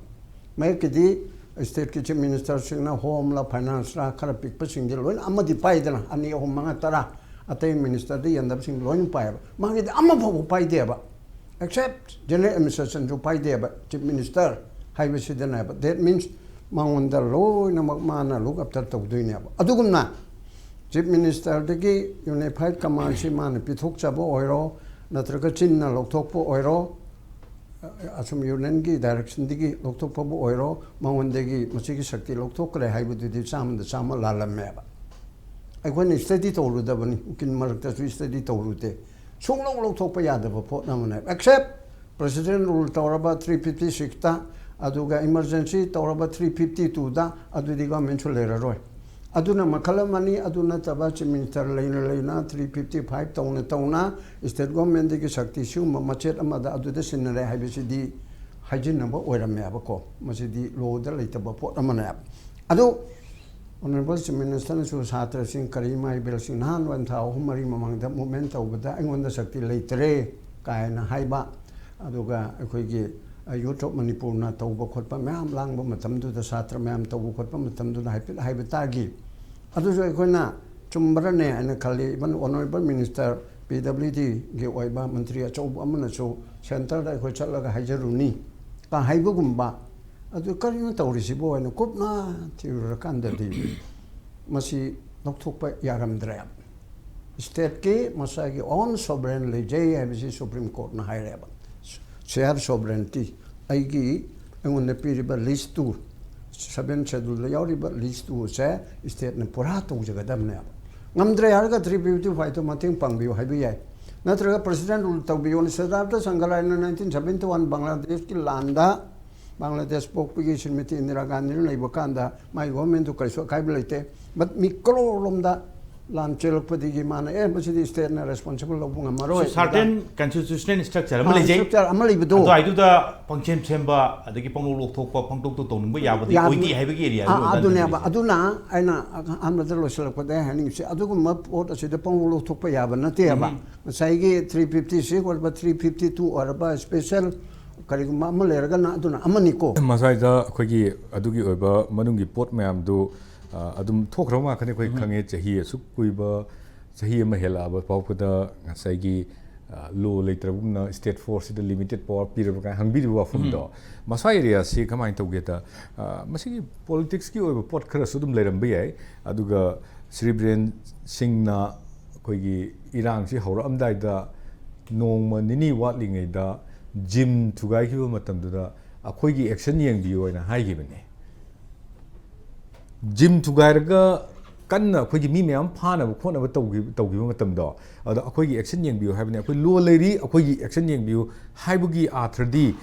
ꯃꯌꯦꯛꯀꯤꯗꯤ ꯁ꯭ꯇꯦꯠꯀꯤ ꯆꯤꯐ ꯃꯤꯅꯤꯁꯇꯔꯁꯤꯡꯅ ꯍꯣꯝꯂ ꯐꯥꯏꯅꯥꯟꯁꯂ ꯈꯔ ꯄꯤꯛꯄꯁꯤꯡꯗꯤ ꯂꯣꯏꯅ ꯑꯃꯗꯤ ꯄꯥꯏꯗꯅ, ꯑꯅꯤ, ꯑꯍꯨꯝ, ꯃꯉꯥ, ꯇꯔꯥ, ꯑꯇꯩ ꯃꯤꯅꯤꯁꯇꯔꯗ ꯌꯦꯟꯗꯕꯁꯤꯡ ꯂꯣꯏꯅ ꯄꯥꯏꯌꯦꯕ꯫ ꯃꯥꯒꯤꯗꯤ ꯑꯃ ꯐꯥꯎꯕ ꯄꯥꯏꯗꯦꯕ, except general administrationꯁꯨ ꯄꯥꯏꯗꯦꯕ꯫ ꯆꯤꯐ ꯃꯤꯅꯤꯁꯇꯔ ꯍꯥꯏꯕꯁꯤꯗꯅꯦꯕ, that means ꯃꯉꯣꯟꯗ ꯂꯣꯏꯅꯃꯛ ꯃꯥꯅ look after ꯇꯧꯗꯣꯏꯅꯦꯕ꯫ ꯑꯗꯨꯒꯨꯝꯅ ꯆꯤꯐ ꯃꯤꯅꯤꯁꯇꯔꯗꯒꯤ ꯌꯨꯅꯤꯐꯥꯏꯠ ꯀꯃꯥꯟꯁꯤ ꯃꯥꯅ ꯄꯤꯊꯣꯛꯆꯕ ꯑꯣꯏꯔꯣ, ꯅꯠꯇ꯭ꯔꯒ ꯆꯤꯟꯅ ꯂꯧꯊꯣꯛꯄ ꯑꯣꯏꯔꯣ, ꯑꯁꯨꯝ ꯌꯨꯅꯤꯌꯟꯒꯤ ꯗꯥꯏꯔꯦꯛꯁꯟꯗꯒꯤ ꯂꯧꯊꯣꯛꯄꯕꯨ ꯑꯣꯏꯔꯣ, ꯃꯉꯣꯟꯗꯒꯤ ꯃꯁꯤꯒꯤ ꯁꯛꯇꯤ ꯂꯧꯊꯣꯛꯈ꯭ꯔꯦ ꯍꯥꯏꯕꯗꯨꯗꯤ ꯆꯥꯝꯃꯗ ꯆꯥꯝꯃ ꯂꯥꯜꯂꯝꯃꯦꯕ꯫ ꯑꯩꯈꯣꯏꯅ ꯁ꯭ꯇꯗꯤ ꯇꯧꯔꯨꯗꯕꯅꯤ, ꯎꯀꯤꯜ ꯃꯔꯛꯇꯁꯨ ꯁ꯭ꯇꯗꯤ ꯇꯧꯔꯨꯗꯦ꯫ ꯁꯨꯡꯂꯧ ꯂꯧꯊꯣꯛꯄ ꯌꯥꯗꯕ ꯄꯣꯠ ꯑꯃꯅꯦꯕ꯫ Except president rule ꯇꯧꯔꯕ three fifty sixꯇ, ꯑꯗꯨꯒ emergency ꯇꯧꯔꯕ three fifty twoꯗ, ꯑꯗꯨꯗꯤ ꯒꯣꯔꯃꯦꯟꯁꯨ ꯂꯩꯔꯔꯣꯏ꯫ ꯑꯗꯨꯅ ꯃꯈꯜ ꯑꯃꯅꯤ꯫ ꯑꯗꯨ ꯅꯠꯇꯕ ꯆꯤꯐ ꯃꯤꯅꯤꯁꯇꯔ ꯂꯩꯅ ꯂꯩꯅ three fifty five ꯇꯧꯅ ꯇꯧꯅ ꯁ꯭ꯇꯦꯠ ꯒꯣꯔꯃꯦꯟꯗꯒꯤ ꯁꯛꯇꯤ ꯁꯤꯒꯨꯝꯕ ꯃꯆꯦꯠ ꯑꯃꯗ ꯑꯗꯨꯗ ꯁꯤꯟꯅꯔꯦ ꯍꯥꯏꯕꯁꯤꯗꯤ ꯍꯥꯏꯖꯤꯟꯅꯕ ꯑꯣꯏꯔꯝꯃꯦꯕꯀꯣ꯫ ꯃꯁꯤꯗꯤ ꯂꯣꯗ ꯂꯩꯇꯕ ꯄꯣꯠ ꯑꯃꯅꯦꯕ꯫ ꯑꯗꯨ ꯑꯣꯅꯔꯦꯕꯜ ꯆꯤꯐ ꯃꯤꯅꯤꯁꯇꯔꯅꯁꯨ ꯁꯥꯇ꯭ꯔꯁꯤꯡ ꯀꯔꯤ ꯏꯃꯥ ꯏꯕꯦꯜꯁꯤꯡ ꯅꯍꯥꯟ ꯋꯥꯏ ꯊꯥ ꯑꯍꯨꯝ ꯃꯔꯤ ꯃꯃꯥꯡꯗ ꯃꯨꯚꯃꯦꯟ ꯇꯧꯕꯗ ꯑꯩꯉꯣꯟꯗ ꯁꯛꯇꯤ ꯂꯩꯇ꯭ꯔꯦ ꯀꯥꯏꯅ ꯍꯥꯏꯕ, ꯑꯗꯨꯒ ꯑꯩꯈꯣꯏꯒꯤ, ꯑ, Youth of Manipurꯅ ꯇꯧꯕ ꯈꯣꯠꯄ ꯃꯌꯥꯝ ꯂꯥꯡꯕ ꯃꯇꯝꯗꯨꯗ, ꯁꯥꯇ꯭ꯔ ꯃꯌꯥꯝ ꯇꯧꯕ ꯈꯣꯠꯄ ꯃꯇꯝꯗꯨꯗ ꯍꯥꯏꯐꯦꯠ ꯍꯥꯏꯕ ꯇꯥꯈꯤ꯫ ꯑꯗꯨꯁꯨ ꯑꯩꯈꯣꯏꯅ ꯆꯨꯝꯕ꯭ꯔꯅꯦ ꯍꯥꯏꯅ ꯈꯜꯂꯤ꯫ Even ꯑꯣꯅꯔꯦꯕꯜ ꯃꯤꯅꯤꯁꯇꯔ ꯄꯤ ꯗꯕ꯭ꯂꯤꯎ ꯗꯤꯒꯤ ꯑꯣꯏꯕ ꯃꯟꯇ꯭ꯔꯤ ꯑꯆꯧꯕ ꯑꯃꯅꯁꯨ ꯁꯦꯟꯇꯔꯗ ꯑꯩꯈꯣꯏ ꯆꯠꯂꯒ ꯍꯥꯏꯖꯔꯨꯅꯤ ꯀ ꯍꯥꯏꯕꯒꯨꯝꯕ, ꯑꯗꯨ ꯀꯔꯤꯅꯣ ꯇꯧꯔꯤꯁꯤꯕꯣ ꯍꯥꯏꯅ ꯀꯨꯞꯅ ꯊꯤꯔꯨꯔꯀꯥꯟꯗꯗꯤ ꯃꯁꯤ ꯂꯧꯊꯣꯛꯄ ꯌꯥꯔꯝꯗ꯭ꯔꯦ꯫ ꯁ꯭ꯇꯦꯠꯀꯤ ꯃꯁꯥꯒꯤ own sovereign ꯂꯩꯖꯩ ꯍꯥꯏꯕꯁꯤ ꯁꯨꯄ꯭ꯔꯤꯝ ꯀꯣꯔꯠꯅ ꯍꯥꯏꯔꯦꯕ꯫ Share sovereignty, ꯑꯩꯒꯤ, ꯑꯩꯉꯣꯟꯗ ꯄꯤꯔꯤꯕ ꯂꯤꯁ ꯇꯨ, ꯁꯚꯦꯟ ꯁꯦꯗꯨꯜꯗ ꯌꯥꯎꯔꯤꯕ ꯂꯤꯁ ꯇꯨꯁꯦ ꯁ꯭ꯇꯦꯠꯅ ꯄꯨꯔꯥ ꯇꯧꯖꯒꯗꯕꯅꯦꯕ꯫ ꯉꯝꯗ꯭ꯔꯦ ꯍꯥꯏꯔꯒ three fifty fiveꯇꯣ ꯃꯇꯦꯡ ꯄꯥꯡꯕꯤꯌꯨ ꯍꯥꯏꯕ ꯌꯥꯏ, ꯅꯠꯇ꯭ꯔꯒ president rule ꯇꯧꯕꯤꯌꯨ꯫ ꯁꯤꯗꯥꯔꯊ ꯁꯪꯒꯔꯥꯏꯅ nineteen seventy one ꯕꯪꯒ꯭ꯂꯥꯗꯦꯁꯀꯤ ꯂꯥꯟꯗ, ꯕꯪꯒ꯭ꯂꯥꯗꯦꯁ ꯄꯣꯛꯄꯒꯤ ꯁ꯭ꯔꯤꯃꯇꯤ ꯏꯟꯗꯤꯔꯥ ꯒꯥꯟꯙꯤꯅ ꯂꯩꯕ ꯀꯥꯟꯗ ꯃꯥꯏ ꯒꯣꯔꯃꯦꯟꯗꯨ ꯀꯔꯤꯁꯨ ꯑꯀꯥꯏꯕ ꯂꯩꯇꯦ꯫ But ꯃꯤ ꯀꯔꯣꯔ ꯂꯣꯝꯗ ꯂꯥꯟ ꯆꯦꯜꯂꯛꯄꯗꯒꯤ ꯃꯥꯅ, "ꯑꯦ, ꯃꯁꯤꯗꯤ ꯁ꯭ꯇꯦꯠꯅ ꯔꯦꯁꯄꯣꯟꯁꯤꯕꯜ ꯂꯧꯕ ꯉꯝꯃꯔꯣꯏ"꯫ ꯁꯥꯔꯇꯦꯟ ꯀꯟꯁꯇꯤꯇ꯭ꯌꯨꯁꯅꯦꯜ ꯁ꯭ꯇ꯭ꯔꯛꯆꯔ ꯑꯃ ꯂꯩꯖꯩ꯫ ꯁ꯭ꯇ꯭ꯔꯛꯆꯔ ꯑꯃ ꯂꯩꯕꯗꯣ꯫ ꯑꯗꯨꯋꯥꯏꯗꯨꯗ ꯄꯪꯁꯦꯝ ꯁꯦꯝꯕ, ꯑꯗꯒꯤ ꯄꯪꯂꯧ ꯂꯧꯊꯣꯛꯄ, ꯄꯪꯇꯧꯇ ꯇꯧꯅꯤꯡꯕ ꯌꯥꯕꯗꯤ ꯌꯥꯕ-, ꯑꯣꯏꯗꯦ ꯍꯥꯏꯕꯒꯤ ꯑꯦꯔꯤꯌꯥ ꯑꯥ, ꯑꯗꯨꯅꯦꯕ꯫ ꯑꯗꯨꯅ ꯑꯩꯅ ꯑꯍꯥꯟꯕꯗ ꯂꯣꯏꯁꯤꯜꯂꯛꯄꯗ ꯍꯥꯏꯅꯤꯡꯉꯤꯁꯦ, ꯑꯗꯨꯒꯨꯝꯕ ꯄꯣꯠ ꯑꯁꯤꯗ ꯄꯪꯂꯧ ꯂꯧꯊꯣꯛꯄ ꯌꯥꯕ ꯅꯠꯇꯦꯕ꯫ ꯉꯁꯥꯏꯒꯤ three fifty six ꯑꯣꯏꯔꯕ three fifty two ꯑꯣꯏꯔꯕ ꯁ꯭ꯄꯦꯁꯦꯜ ꯀꯔꯤꯒꯨꯝꯕ ꯑꯃ ꯂꯩꯔꯒꯅ ꯑꯗꯨꯅ ꯑꯃꯅꯤꯀꯣ꯫ ꯃꯁ꯭ꯋꯥꯏꯗ ꯑꯩꯈꯣꯏꯒꯤ ꯑꯗꯨꯒꯤ ꯑꯣꯏꯕ ꯃꯅꯨꯡꯒꯤ ꯄꯣꯠ ꯃꯌꯥꯝꯗꯨ, ꯑ, ꯑꯗꯨꯝ ꯊꯣꯛꯈ꯭ꯔꯕ ꯉꯥꯛꯇꯅꯤ꯫ ꯑꯩꯈꯣꯏ ꯈꯪꯉꯦ, ꯆꯍꯤ ꯑꯁꯨꯛ ꯀꯨꯏꯕ, ꯆꯍꯤ ꯑꯃ ꯍꯦꯜꯂꯛꯑꯕ ꯐꯥꯎꯕꯗ ꯉꯁꯥꯏꯒꯤ, ꯑ, ꯂꯣ ꯂꯩꯇ꯭ꯔꯒꯨꯝꯅ ꯁ꯭ꯇꯦꯠ ꯐꯣꯔꯁꯁꯤꯗ ꯂꯤꯃꯤꯇꯦꯠ ꯄꯋꯥꯔ ꯄꯤꯔꯕ ꯀꯥꯏꯅ ꯍꯪꯕꯤꯔꯤꯕ ꯋꯥꯐꯝꯗꯣ꯫ ꯃꯁ꯭ꯋꯥꯏ ꯑꯦꯔꯤꯌꯥꯁꯤ ꯀꯃꯥꯏꯅ ꯇꯧꯒꯦꯗ, ꯑ, ꯃꯁꯤꯒꯤ ꯄꯣꯂꯤꯇꯤꯛꯁꯀꯤ ꯑꯣꯏꯕ ꯄꯣꯠ ꯈꯔꯁꯨ ꯑꯗꯨꯝ ꯂꯩꯔꯝꯕ ꯌꯥꯏ꯫ ꯑꯗꯨꯒ ꯁ꯭ꯔꯤ ꯕꯤꯔꯦꯟ ꯁꯤꯡꯅ ꯑꯩꯈꯣꯏꯒꯤ ꯏꯔꯥꯡꯁꯤ ꯍꯧꯔꯛꯑꯝꯗꯥꯏꯗ ꯅꯣꯡꯃ ꯅꯤꯅꯤ ꯋꯥꯠꯂꯤꯉꯩꯗ ꯖꯤꯝ ꯊꯨꯒꯥꯏꯈꯤꯕ ꯃꯇꯝꯗꯨꯗ ꯑꯩꯈꯣꯏꯒꯤ ꯑꯦꯛꯁꯟ ꯌꯦꯡꯕꯤꯌꯨ ꯍꯥꯏꯅ ꯍꯥꯏꯈꯤꯕꯅꯦ꯫ ꯖꯤꯝ ꯊꯨꯒꯥꯏꯔꯒ ꯀꯟꯅ ꯑꯩꯈꯣꯏꯒꯤ ꯃꯤ ꯃꯌꯥꯝ ꯐꯥꯅꯕ ꯈꯣꯠꯅꯕ ꯇꯧꯈꯤ-, ꯇꯧꯈꯤꯕ ꯃꯇꯝꯗꯣ, ꯑꯗꯣ ꯑꯩꯈꯣꯏꯒꯤ ꯑꯦꯛꯁꯟ ꯌꯦꯡꯕꯤꯌꯨ ꯍꯥꯏꯕꯅꯤ꯫ ꯑꯩꯈꯣꯏ ꯂꯣ ꯂꯩꯔꯤ, ꯑꯩꯈꯣꯏꯒꯤ ꯑꯦꯛꯁꯟ ꯌꯦꯡꯕꯤꯌꯨ ꯍꯥꯏꯕꯒꯤ ꯑꯥꯊ꯭ꯔꯗꯤ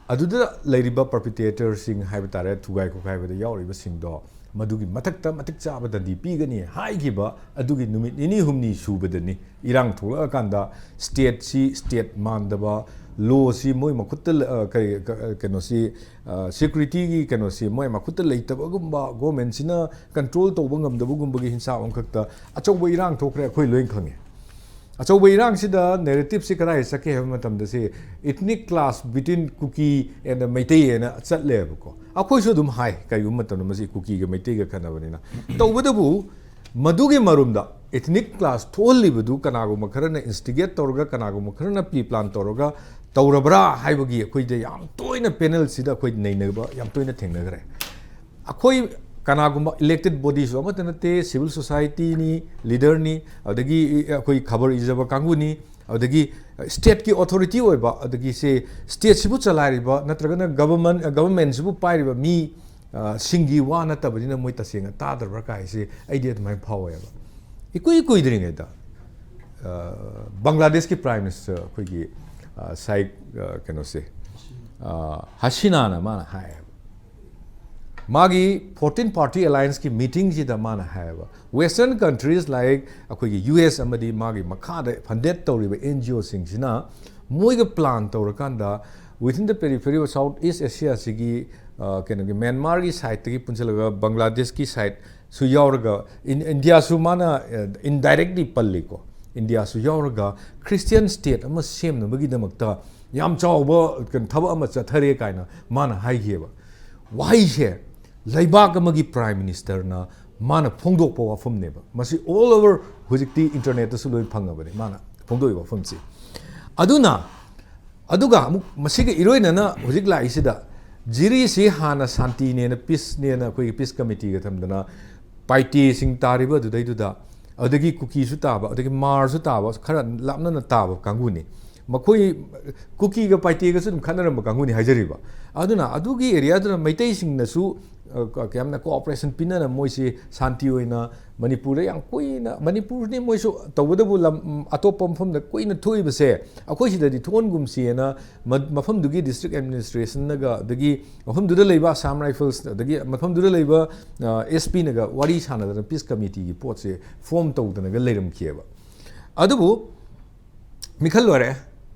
ꯑꯗꯨꯗ ꯂꯩꯔꯤꯕ ꯄꯔꯄꯤꯇ꯭ꯔꯦꯇꯔꯁꯤꯡ ꯍꯥꯏꯕ ꯇꯥꯔꯦ, ꯊꯨꯒꯥꯏ ꯈꯣꯠꯀꯥꯏꯕꯗ ꯌꯥꯎꯔꯤꯕꯁꯤꯡꯗꯣ, ꯃꯗꯨꯒꯤ ꯃꯊꯛꯇ ꯃꯇꯤꯛ ꯆꯥꯕ ꯗꯟꯗꯤ ꯄꯤꯒꯅꯤ ꯍꯥꯏꯈꯤꯕ ꯑꯗꯨꯒꯤ ꯅꯨꯃꯤꯠ ꯅꯤꯅꯤ ꯍꯨꯝꯅꯤ ꯁꯨꯕꯗꯅꯤ ꯏꯔꯥꯡ ꯊꯣꯛꯂꯛꯑꯀꯥꯟꯗ ꯁ꯭ꯇꯦꯠꯁꯤ ꯁ꯭ꯇꯦꯠ ꯃꯥꯟꯗꯕ, ꯂꯣꯁꯤ ꯃꯣꯏ ꯃꯈꯨꯠꯇ ꯂ-, ꯑ, ꯀꯩ-, ꯀ-, ꯀꯩꯅꯣꯁꯤ, ꯑ, ꯁꯦꯀ꯭ꯌꯨꯔꯤꯇꯤꯒꯤ ꯀꯩꯅꯣꯁꯤ ꯃꯣꯏ ꯃꯈꯨꯠꯇ ꯂꯩꯇꯕꯒꯨꯝꯕ, ꯒꯣꯔꯃꯦꯟꯁꯤꯅ ꯀꯟꯇ꯭ꯔꯣꯜ ꯇꯧꯕ ꯉꯝꯗꯕꯒꯨꯝꯕꯒꯤ ꯍꯤꯟꯁꯥꯞ ꯑꯃꯈꯛꯇ ꯑꯆꯧꯕ ꯏꯔꯥꯡ ꯊꯣꯛꯈ꯭ꯔꯦ, ꯑꯩꯈꯣꯏ ꯂꯣꯏ ꯈꯪꯉꯦ꯫ ꯑꯆꯧꯕ ꯏꯔꯥꯡꯁꯤꯗ ꯅꯦꯔꯦꯇꯤꯞꯁꯤ ꯀꯗꯥꯏꯗ ꯆꯠꯀꯦ ꯍꯥꯏꯕ ꯃꯇꯝꯗ ꯁꯤ ethnic clash between Kuki and Meitei ꯍꯥꯏꯅ ꯆꯠꯂꯦꯕꯀꯣ꯫ ꯑꯩꯈꯣꯏꯁꯨ ꯑꯗꯨꯝ ꯍꯥꯏ, ꯀꯔꯤꯒꯨꯝꯕ ꯃꯇꯝꯗ ꯃꯁꯤ ꯀꯨꯀꯤꯒ ꯃꯩꯇꯩꯒ ꯈꯠꯅꯕꯅꯤꯅ꯫ ꯇꯧꯕꯇꯕꯨ ꯃꯗꯨꯒꯤ ꯃꯔꯨꯝꯗ ethnic clash ꯊꯣꯛꯍꯜꯂꯤꯕꯗꯨ ꯀꯅꯥꯒꯨꯝꯕ ꯈꯔꯅ instigate ꯇꯧꯔꯒ, ꯀꯅꯥꯒꯨꯝꯕ ꯈꯔꯅ pre plan ꯇꯧꯔꯒ ꯇꯧꯔꯕ꯭ꯔꯥ ꯍꯥꯏꯕꯒꯤ ꯑꯩꯈꯣꯏꯗ ꯌꯥꯝ ꯇꯣꯏꯅ ꯄꯦꯅꯦꯜꯁꯤꯗ ꯑꯩꯈꯣꯏ ꯅꯩꯅꯕ ꯌꯥꯝ ꯇꯣꯏꯅ ꯊꯦꯡꯅꯈ꯭ꯔꯦ꯫ ꯑꯩꯈꯣꯏ ꯀꯅꯥꯒꯨꯝꯕ elected bodyꯁꯨ ꯑꯃꯠꯇ ꯅꯠꯇꯦ, civil societyꯅꯤ, leaderꯅꯤ, ꯑꯗꯒꯤ ꯑꯩꯈꯣꯏ ꯈꯕꯔ ꯏꯖꯕ ꯀꯥꯡꯕꯨꯅꯤ, ꯑꯗꯒꯤ stateꯀꯤ authority ꯑꯣꯏꯕ, ꯑꯗꯒꯤ ꯁꯦ stateꯁꯤꯕꯨ ꯆꯂꯥꯏꯔꯤꯕ ꯅꯠꯇ꯭ꯔꯒꯅ government, governmentꯁꯤꯕꯨ ꯄꯥꯏꯔꯤꯕ ꯃꯤ, ꯑ, ꯁꯤꯡꯒꯤ ꯋꯥ ꯅꯠꯇꯕꯅꯤꯅ ꯃꯣꯏ ꯇꯁꯦꯡꯅ ꯇꯥꯗ꯭ꯔꯕ꯭ꯔꯥ ꯀꯥꯏꯁꯦ ꯑꯩꯗꯤ ꯑꯗꯨꯃꯥꯏꯅ ꯐꯥꯎꯋꯦꯕ꯫ ꯏꯀꯨꯏ ꯀꯨꯏꯗ꯭ꯔꯤꯉꯩꯗ, ꯑ, ꯕꯪꯒ꯭ꯂꯥꯗꯦꯁꯀꯤ Prime Minister ꯑꯩꯈꯣꯏꯒꯤ, ꯑ, ꯁꯥꯏꯛ, ꯑ, ꯀꯩꯅꯣꯁꯦ, ꯑ, ꯍꯁꯤꯅꯥꯅ ꯃꯥꯅ ꯍꯥꯏꯌꯦꯕ, ꯃꯥꯒꯤ fourteen party allianceꯀꯤ meetingꯁꯤꯗ ꯃꯥꯅ ꯍꯥꯏꯌꯦꯕ, Western countries like ꯑꯩꯈꯣꯏꯒꯤ ꯌꯨ ꯑꯦꯁ ꯑꯃꯗꯤ ꯃꯥꯒꯤ ꯃꯈꯥꯗ funded ꯇꯧꯔꯤꯕ N G Oꯁꯤꯡꯁꯤꯅ ꯃꯣꯏꯒ plan ꯇꯧꯔꯀꯥꯟꯗ within the periphery of South East Asiaꯁꯤꯒꯤ, ꯑ, ꯀꯩꯅꯣꯒꯤ ꯃ꯭ꯌꯥꯟꯃꯥꯔꯒꯤ sideꯇꯒꯤ ꯄꯨꯟꯁꯤꯜꯂꯒ ꯕꯪꯒ꯭ꯂꯥꯗꯦꯁꯀꯤ sideꯁꯨ ꯌꯥꯎꯔꯒ, ꯏꯟ-, ꯏꯟꯗꯤꯌꯥꯁꯨ ꯃꯥꯅ, ꯑ, indirectly ꯄꯜꯂꯤꯀꯣ, ꯏꯟꯗꯤꯌꯥꯁꯨ ꯌꯥꯎꯔꯒ Christian state ꯑꯃ ꯁꯦꯝꯅꯕꯒꯤꯗꯃꯛꯇ ꯌꯥꯝ ꯆꯥꯎꯕ ꯀꯩꯅꯣ ꯊꯕꯛ ꯑꯃ ꯆꯠꯊꯔꯦ ꯀꯥꯏꯅ ꯃꯥꯅ ꯍꯥꯏꯈꯤꯑꯕ꯫ ꯋꯥꯍꯩꯁꯦ ꯂꯩꯕꯥꯛ ꯑꯃꯒꯤ prime ministerꯅ ꯃꯥꯅ ꯐꯣꯡꯗꯣꯛꯄ ꯋꯥꯐꯝꯅꯦꯕ꯫ ꯃꯁꯤ all over ꯍꯧꯖꯤꯛꯇꯤ internetꯇꯁꯨ ꯂꯣꯏ ꯐꯪꯉꯕꯅꯤ ꯃꯥꯅ ꯐꯣꯡꯗꯣꯛꯏ ꯋꯥꯐꯝꯁꯤ꯫ ꯑꯗꯨꯅ, ꯑꯗꯨꯒ ꯑꯃꯨꯛ ꯃꯁꯤꯒ ꯏꯔꯣꯏꯅꯅ ꯍꯧꯖꯤꯛ ꯂꯥꯛꯏꯁꯤꯗ, ꯖꯤꯔꯤꯁꯤ ꯍꯥꯟꯅ ꯁꯥꯟꯇꯤꯅꯦꯅ, peaceꯅꯦꯅ ꯑꯩꯈꯣꯏꯒꯤ peace committeeꯒ ꯊꯝꯗꯅ ꯄꯥꯏꯇꯦꯁꯤꯡ ꯇꯥꯔꯤꯕ ꯑꯗꯨꯗꯩꯗꯨꯗ, ꯑꯗꯒꯤ ꯀꯨꯀꯤꯁꯨ ꯇꯥꯕ, ꯑꯗꯒꯤ ꯃꯥꯔꯁꯨ ꯇꯥꯕ, ꯈꯔ ꯂꯥꯞꯅꯅ ꯇꯥꯕ ꯀꯥꯡꯕꯨꯅꯤ꯫ ꯃꯈꯣꯏ ꯀꯨꯀꯤꯒ ꯄꯥꯏꯇꯦꯒꯁꯨ ꯑꯗꯨꯝ ꯈꯠꯅꯔꯝꯕ ꯀꯥꯡꯕꯨꯅꯤ ꯍꯥꯏꯖꯔꯤꯕ꯫ ꯑꯗꯨꯅ ꯑꯗꯨꯒꯤ areaꯗꯨꯅ ꯃꯩꯇꯩꯁꯤꯡꯅꯁꯨ, ꯑ, ꯀ-, ꯌꯥꯝꯅ cooperation ꯄꯤꯅꯅ ꯃꯣꯏꯁꯤ ꯁꯥꯟꯇꯤ ꯑꯣꯏꯅ ꯃꯅꯤꯄꯨꯔꯗ ꯌꯥꯝ ꯀꯨꯏꯅ, ꯃꯅꯤꯄꯨꯔꯅꯤ ꯃꯣꯏꯁꯨ, ꯇꯧꯕꯇꯕꯨ ꯂꯝ, ꯎꯝ, ꯑꯇꯣꯞꯄ ꯃꯐꯝꯗ ꯀꯨꯏꯅ ꯊꯣꯛꯏꯕꯁꯦ ꯑꯩꯈꯣꯏ ꯁꯤꯗꯗꯤ ꯊꯣꯛꯍꯟꯒꯨꯝꯁꯤꯅ ꯃ-, ꯃꯐꯝꯗꯨꯒꯤ district administrationꯅꯒ, ꯑꯗꯒꯤ ꯃꯐꯝꯗꯨꯗ ꯂꯩꯕ Assam Rifles, ꯑꯗꯒꯤ ꯃꯐꯝꯗꯨꯗ ꯂꯩꯕ, ꯑ, S Pꯅꯒ ꯋꯥꯔꯤ ꯁꯥꯟꯅꯗꯅ peace committeeꯒꯤ ꯄꯣꯠꯁꯦ form ꯇꯧꯗꯅꯒ ꯂꯩꯔꯝꯈꯤꯑꯕ꯫ ꯑꯗꯨꯕꯨ ꯃꯤꯈꯜ ꯂꯣꯏꯔꯛꯑꯦ꯫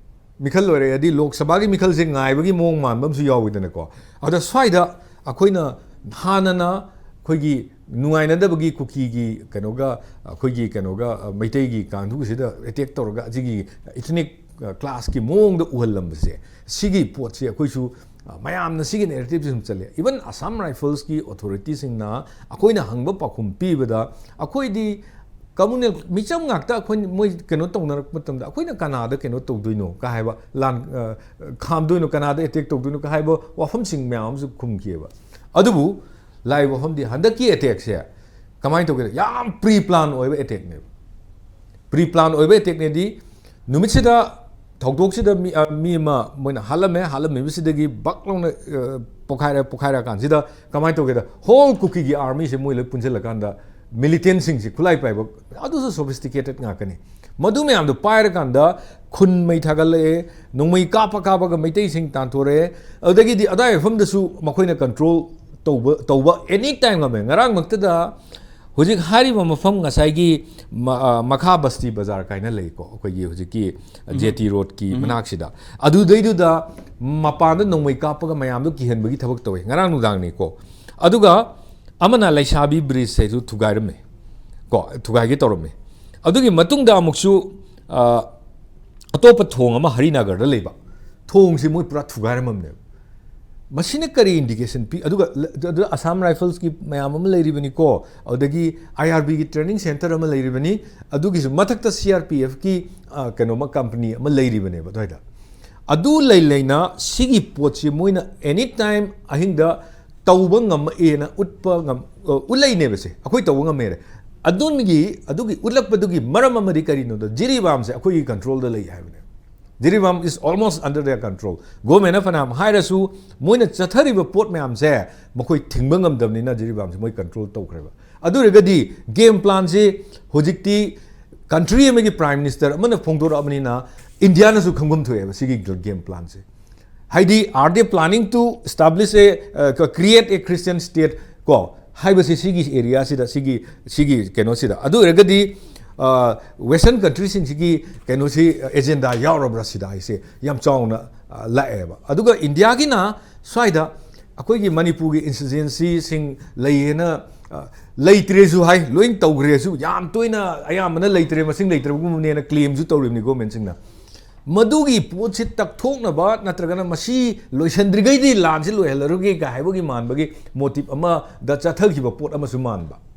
ꯃꯤꯈꯜ ꯂꯣꯏꯔꯛꯑꯦ, ꯍꯥꯏꯗꯤ ꯂꯣꯛ ꯁꯚꯥꯒꯤ ꯃꯤꯈꯜꯁꯦ ꯉꯥꯏꯕꯒꯤ ꯃꯑꯣꯡ ꯃꯥꯟꯕ ꯑꯃꯁꯨ ꯌꯥꯎꯋꯤꯗꯅꯀꯣ꯫ ꯑꯗ ꯁ꯭ꯋꯥꯏꯗ ꯑꯩꯈꯣꯏꯅ ꯍꯥꯟꯅꯅ ꯑꯩꯈꯣꯏꯒꯤ ꯅꯨꯡꯉꯥꯏꯅꯗꯕꯒꯤ ꯀꯨꯀꯤꯒꯤ ꯀꯩꯅꯣꯒ, ꯑꯩꯈꯣꯏꯒꯤ ꯀꯩꯅꯣꯒ, ꯑ, ꯃꯩꯇꯩꯒꯤ ꯀꯥꯡꯕꯨꯁꯤꯗ attack ꯇꯧꯔꯒ ꯑꯁꯤꯒꯤ ethnic, ꯑ, clashꯀꯤ ꯃꯑꯣꯡꯗ ꯎꯍꯜꯂꯝꯕꯁꯦ, ꯁꯤꯒꯤ ꯄꯣꯠꯁꯤ ꯑꯩꯈꯣꯏꯁꯨ, ꯑ, ꯃꯌꯥꯝꯅ ꯁꯤꯒꯤ narrativeꯁꯤ ꯁꯨꯝ ꯆꯠꯂꯦ꯫ Even Assam Riflesꯀꯤ authoritiesꯁꯤꯡꯅ ꯑꯩꯈꯣꯏꯅ ꯍꯪꯕ ꯄꯥꯎꯈꯨꯝ ꯄꯤꯕꯗ, ꯑꯩꯈꯣꯏꯗꯤ communal ꯃꯤꯆꯝ ꯉꯥꯛꯇ ꯑꯩꯈꯣꯏ, ꯃꯣꯏ ꯀꯩꯅꯣ ꯇꯧꯅꯔꯛꯄ ꯃꯇꯝꯗ ꯑꯩꯈꯣꯏꯅ ꯀꯅꯥꯗ ꯀꯩꯅꯣ ꯇꯧꯗꯣꯏꯅꯣ ꯀ ꯍꯥꯏꯕ, ꯂꯥꯟ, ꯑ, ꯈꯥꯝꯗꯣꯏꯅꯣ, ꯀꯅꯥꯗ attack ꯇꯧꯗꯣꯏꯅꯣ ꯀ ꯍꯥꯏꯕ ꯋꯥꯐꯝꯁꯤꯡ ꯃꯌꯥꯝ ꯑꯃꯁꯨ ꯈꯨꯝꯈꯤꯑꯕ꯫ ꯑꯗꯨꯕꯨ ꯂꯥꯛꯏꯕ ꯋꯥꯐꯝꯗꯤ ꯍꯟꯗꯛꯀꯤ attackꯁꯦ ꯀꯃꯥꯏꯅ ꯇꯧꯒꯦꯗ, ꯌꯥꯝ pre plan ꯑꯣꯏꯕ attackꯅꯦꯕ꯫ Pre plan ꯑꯣꯏꯕ attackꯅꯦꯗꯤ, ꯅꯨꯃꯤꯠꯁꯤꯗ ꯊꯧꯗꯣꯛꯁꯤꯗ ꯃꯤ, ꯑ, ꯃꯤ ꯑꯃ ꯃꯣꯏꯅ ꯍꯥꯠꯂꯝꯃꯦ, ꯍꯥꯠꯂꯝꯃꯤꯕꯁꯤꯗꯒꯤ ꯕꯛ ꯂꯥꯎꯅ, ꯑ, ꯄꯣꯈꯥꯏꯔ, ꯄꯣꯈꯥꯏꯔꯀꯥꯟꯁꯤꯗ ꯀꯃꯥꯏꯅ ꯇꯧꯒꯦꯗ, whole ꯀꯨꯀꯤꯒꯤ armyꯁꯦ ꯃꯣꯏ ꯂꯣꯏ ꯄꯨꯟꯁꯤꯜꯂꯀꯥꯟꯗ militantꯁꯤꯡꯁꯤ ꯈꯨꯠꯂꯥꯏ ꯄꯥꯏꯕ, ꯑꯗꯨꯁꯨ sophisticated ꯉꯥꯛꯇꯅꯤ꯫ ꯃꯗꯨ ꯃꯌꯥꯝꯗꯣ ꯄꯥꯏꯔꯀꯥꯟꯗ ꯈꯨꯟ ꯃꯩ ꯊꯥꯒꯠꯂꯛꯑꯦ, ꯅꯣꯡꯃꯩ ꯀꯥꯞꯄ ꯀꯥꯞꯄꯒ ꯃꯩꯇꯩꯁꯤꯡ ꯇꯥꯟꯊꯣꯔꯛꯑꯦ꯫ ꯑꯗꯨꯗꯒꯤꯗꯤ ꯑꯗꯥꯏ ꯃꯐꯝꯗꯁꯨ ꯃꯈꯣꯏꯅ control ꯇꯧꯕ ꯇꯧꯕ ꯑꯦꯅꯤ ꯇꯥꯏꯝ ꯉꯝꯃꯦ꯫ ꯉꯔꯥꯡꯃꯛꯇꯗ ꯍꯧꯖꯤꯛ ꯍꯥꯏꯔꯤꯕ ꯃꯐꯝ ꯉꯁꯥꯏꯒꯤ ꯃ-, ꯑ, ꯃꯈꯥ ꯕꯁꯇꯤ ꯕꯖꯥꯔ ꯀꯥꯏꯅ ꯂꯩꯀꯣ, ꯑꯩꯈꯣꯏꯒꯤ ꯍꯧꯖꯤꯛꯀꯤ ꯖꯦ ꯇꯤ ꯔꯣꯗꯀꯤ ꯃꯅꯥꯛꯁꯤꯗ, ꯑꯗꯨꯗꯩꯗꯨꯗ ꯃꯄꯥꯟꯗ ꯅꯣꯡꯃꯩ ꯀꯥꯞꯄꯒ ꯃꯌꯥꯝꯗꯣ ꯀꯤꯍꯟꯕꯒꯤ ꯊꯕꯛ ꯇꯧꯋꯦ ꯉꯔꯥꯡ ꯅꯨꯡꯗꯥꯡꯅꯤꯀꯣ꯫ ꯑꯗꯨꯒ ꯑꯃꯅ ꯂꯩꯁꯥꯕꯤ ꯕ꯭ꯔꯤꯖ ꯍꯥꯏꯗꯨ ꯊꯨꯒꯥꯏꯔꯝꯃꯦ ꯀꯣ, ꯊꯨꯒꯥꯏꯒꯦ ꯇꯧꯔꯝꯃꯦ꯫ ꯑꯗꯨꯒꯤ ꯃꯇꯨꯡꯗ ꯑꯃꯨꯛꯁꯨ, ꯑ, ꯑꯇꯣꯞꯄ ꯊꯣꯡ ꯑꯃ ꯍꯔꯤꯅꯒꯔꯗ ꯂꯩꯕ ꯊꯣꯡꯁꯤ ꯃꯣꯏ ꯄꯨꯔꯥ ꯊꯨꯒꯥꯏꯔꯝꯃꯝꯅꯦꯕ꯫ ꯃꯁꯤꯅ ꯀꯔꯤ ꯏꯟꯗꯤꯀꯦꯁꯟ ꯄꯤ? ꯑꯗꯨꯒ ꯂ-, ꯑꯗꯨꯗ ꯑꯁꯥꯝ ꯔꯥꯏꯐꯜꯁꯀꯤ ꯃꯌꯥꯝ ꯑꯃ ꯂꯩꯔꯤꯕꯅꯤꯀꯣ, ꯑꯗꯨꯗꯒꯤ ꯑꯥꯏ ꯑꯥꯔ ꯕꯤꯒꯤ ꯇ꯭ꯔꯦꯅꯤꯡ ꯁꯦꯟꯇꯔ ꯑꯃ ꯂꯩꯔꯤꯕꯅꯤ, ꯑꯗꯨꯒꯤꯁꯨ ꯃꯊꯛꯇ ꯁꯤ ꯑꯥꯔ ꯄꯤ ꯑꯦꯐꯀꯤ, ꯑ, ꯀꯩꯅꯣꯃ, ꯀꯝꯄꯅꯤ ꯑꯃ ꯂꯩꯔꯤꯕꯅꯦꯕ ꯑꯗꯨꯋꯥꯏꯗ꯫ ꯑꯗꯨ ꯂꯩ ꯂꯩꯅ ꯁꯤꯒꯤ ꯄꯣꯠꯁꯤ ꯃꯣꯏꯅ ꯑꯦꯅꯤ ꯇꯥꯏꯝ ꯑꯍꯤꯡꯗ ꯇꯧꯕ ꯉꯝꯃꯛꯑꯦꯅ ꯎꯠꯄ ꯉꯝ-, ꯑ, ꯎꯠꯂꯛꯏꯅꯦꯕ ꯁꯦ, ꯑꯩꯈꯣꯏ ꯇꯧꯕ ꯉꯝꯃꯦꯅ꯫ ꯑꯗꯨꯒꯤ, ꯑꯗꯨꯒꯤ ꯎꯠꯂꯛꯄꯗꯨꯒꯤ ꯃꯔꯝ ꯑꯃꯗꯤ ꯀꯔꯤꯅꯣꯗ, ꯖꯤꯔꯤꯕꯥꯝꯁꯦ ꯑꯩꯈꯣꯏꯒꯤ ꯀꯟꯇ꯭ꯔꯣꯜꯗ ꯂꯩ ꯍꯥꯏꯕꯅꯦ꯫ Jiribam is almost under their control꯫ ꯒꯣꯔꯃꯦꯟꯅ ꯐꯅꯌꯥꯝ ꯍꯥꯏꯔꯁꯨ ꯃꯣꯏꯅ ꯆꯠꯊꯔꯤꯕ ꯄꯣꯠ ꯃꯌꯥꯝꯁꯦ ꯃꯈꯣꯏ ꯊꯤꯡꯕ ꯉꯝꯗꯕꯅꯤꯅ ꯖꯤꯔꯤꯕꯥꯝꯁꯦ ꯃꯣꯏ ꯀꯟꯇ꯭ꯔꯣꯜ ꯇꯧꯈ꯭ꯔꯦꯕ꯫ ꯑꯗꯨ ꯑꯣꯏꯔꯒꯗꯤ ꯒꯦꯝ ꯄ꯭ꯂꯥꯟꯁꯤ ꯍꯧꯖꯤꯛꯇꯤ ꯀꯟꯇ꯭ꯔꯤ ꯑꯃꯒꯤ ꯄ꯭ꯔꯥꯏꯝ ꯃꯤꯅꯤꯁꯇꯔ ꯑꯃꯅ ꯐꯣꯡꯗꯣꯔꯛꯑꯕꯅꯤꯅ ꯏꯟꯗꯤꯌꯥꯅꯁꯨ ꯈꯪꯐꯝ ꯊꯣꯛꯑꯦꯕ ꯁꯤꯒꯤ ꯒꯦꯝ ꯄ꯭ꯂꯥꯟꯁꯦ꯫ ꯍꯥꯏꯗꯤ, are they planning to establish a, uh, create a Christian state ꯀꯣ ꯍꯥꯏꯕꯁꯤ ꯁꯤꯒꯤ ꯑꯦꯔꯤꯌꯥꯁꯤꯗ, ꯁꯤꯒꯤ, ꯁꯤꯒꯤ ꯀꯩꯅꯣꯁꯤꯗ꯫ ꯑꯗꯨ ꯑꯣꯏꯔꯒꯗꯤ, ꯑ, ꯋꯦꯁꯇꯔꯟ ꯀꯟꯇ꯭ꯔꯤꯁꯤꯡꯁꯤꯒꯤ ꯀꯩꯅꯣꯁꯤ, ꯑꯦꯖꯦꯟꯗꯥ ꯌꯥꯎꯔꯕ꯭ꯔꯥ ꯁꯤꯗ ꯍꯥꯏꯁꯦ ꯌꯥꯝ ꯆꯥꯎꯅ, ꯑ, ꯂꯥꯛꯑꯦꯕ꯫ ꯑꯗꯨꯒ ꯏꯟꯗꯤꯌꯥꯒꯤꯅ ꯁ꯭ꯋꯥꯏꯗ ꯑꯩꯈꯣꯏꯒꯤ ꯃꯅꯤꯄꯨꯔꯒꯤ ꯏꯟꯁꯔꯖꯦꯟꯁꯤꯁꯤꯡ ꯂꯩꯌꯦꯅ, ꯑ, ꯂꯩꯇ꯭ꯔꯦꯁꯨ ꯍꯥꯏ, ꯂꯣꯏ ꯇꯧꯈ꯭ꯔꯦꯁꯨ, ꯌꯥꯝ ꯇꯣꯏꯅ ꯑꯌꯥꯝꯕꯅ ꯂꯩꯇ꯭ꯔꯦ, ꯃꯁꯤꯡ ꯂꯩꯇ꯭ꯔꯕꯒꯨꯝꯕꯅꯦꯅ ꯀ꯭ꯂꯦꯝꯁꯨ ꯇꯧꯔꯤꯕꯅꯤ ꯒꯣꯔꯃꯦꯟꯁꯤꯡꯅ꯫ ꯃꯗꯨꯒꯤ ꯄꯣꯠꯁꯤ ꯇꯛꯊꯣꯛꯅꯕ ꯅꯠꯇ꯭ꯔꯒꯅ ꯃꯁꯤ ꯂꯣꯏꯁꯤꯟꯗ꯭ꯔꯤꯉꯩꯗꯤ ꯂꯥꯟꯁꯤ ꯂꯣꯏꯍꯜꯂꯔꯨꯒꯦ ꯀꯥꯏ ꯍꯥꯏꯕꯒꯤ ꯃꯥꯟꯕꯒꯤ ꯃꯣꯇꯤꯞ ꯑꯃꯗ ꯆꯠꯊꯈꯤꯕ ꯄꯣꯠ ꯑꯃꯁꯨ ꯃꯥꯟꯕ꯫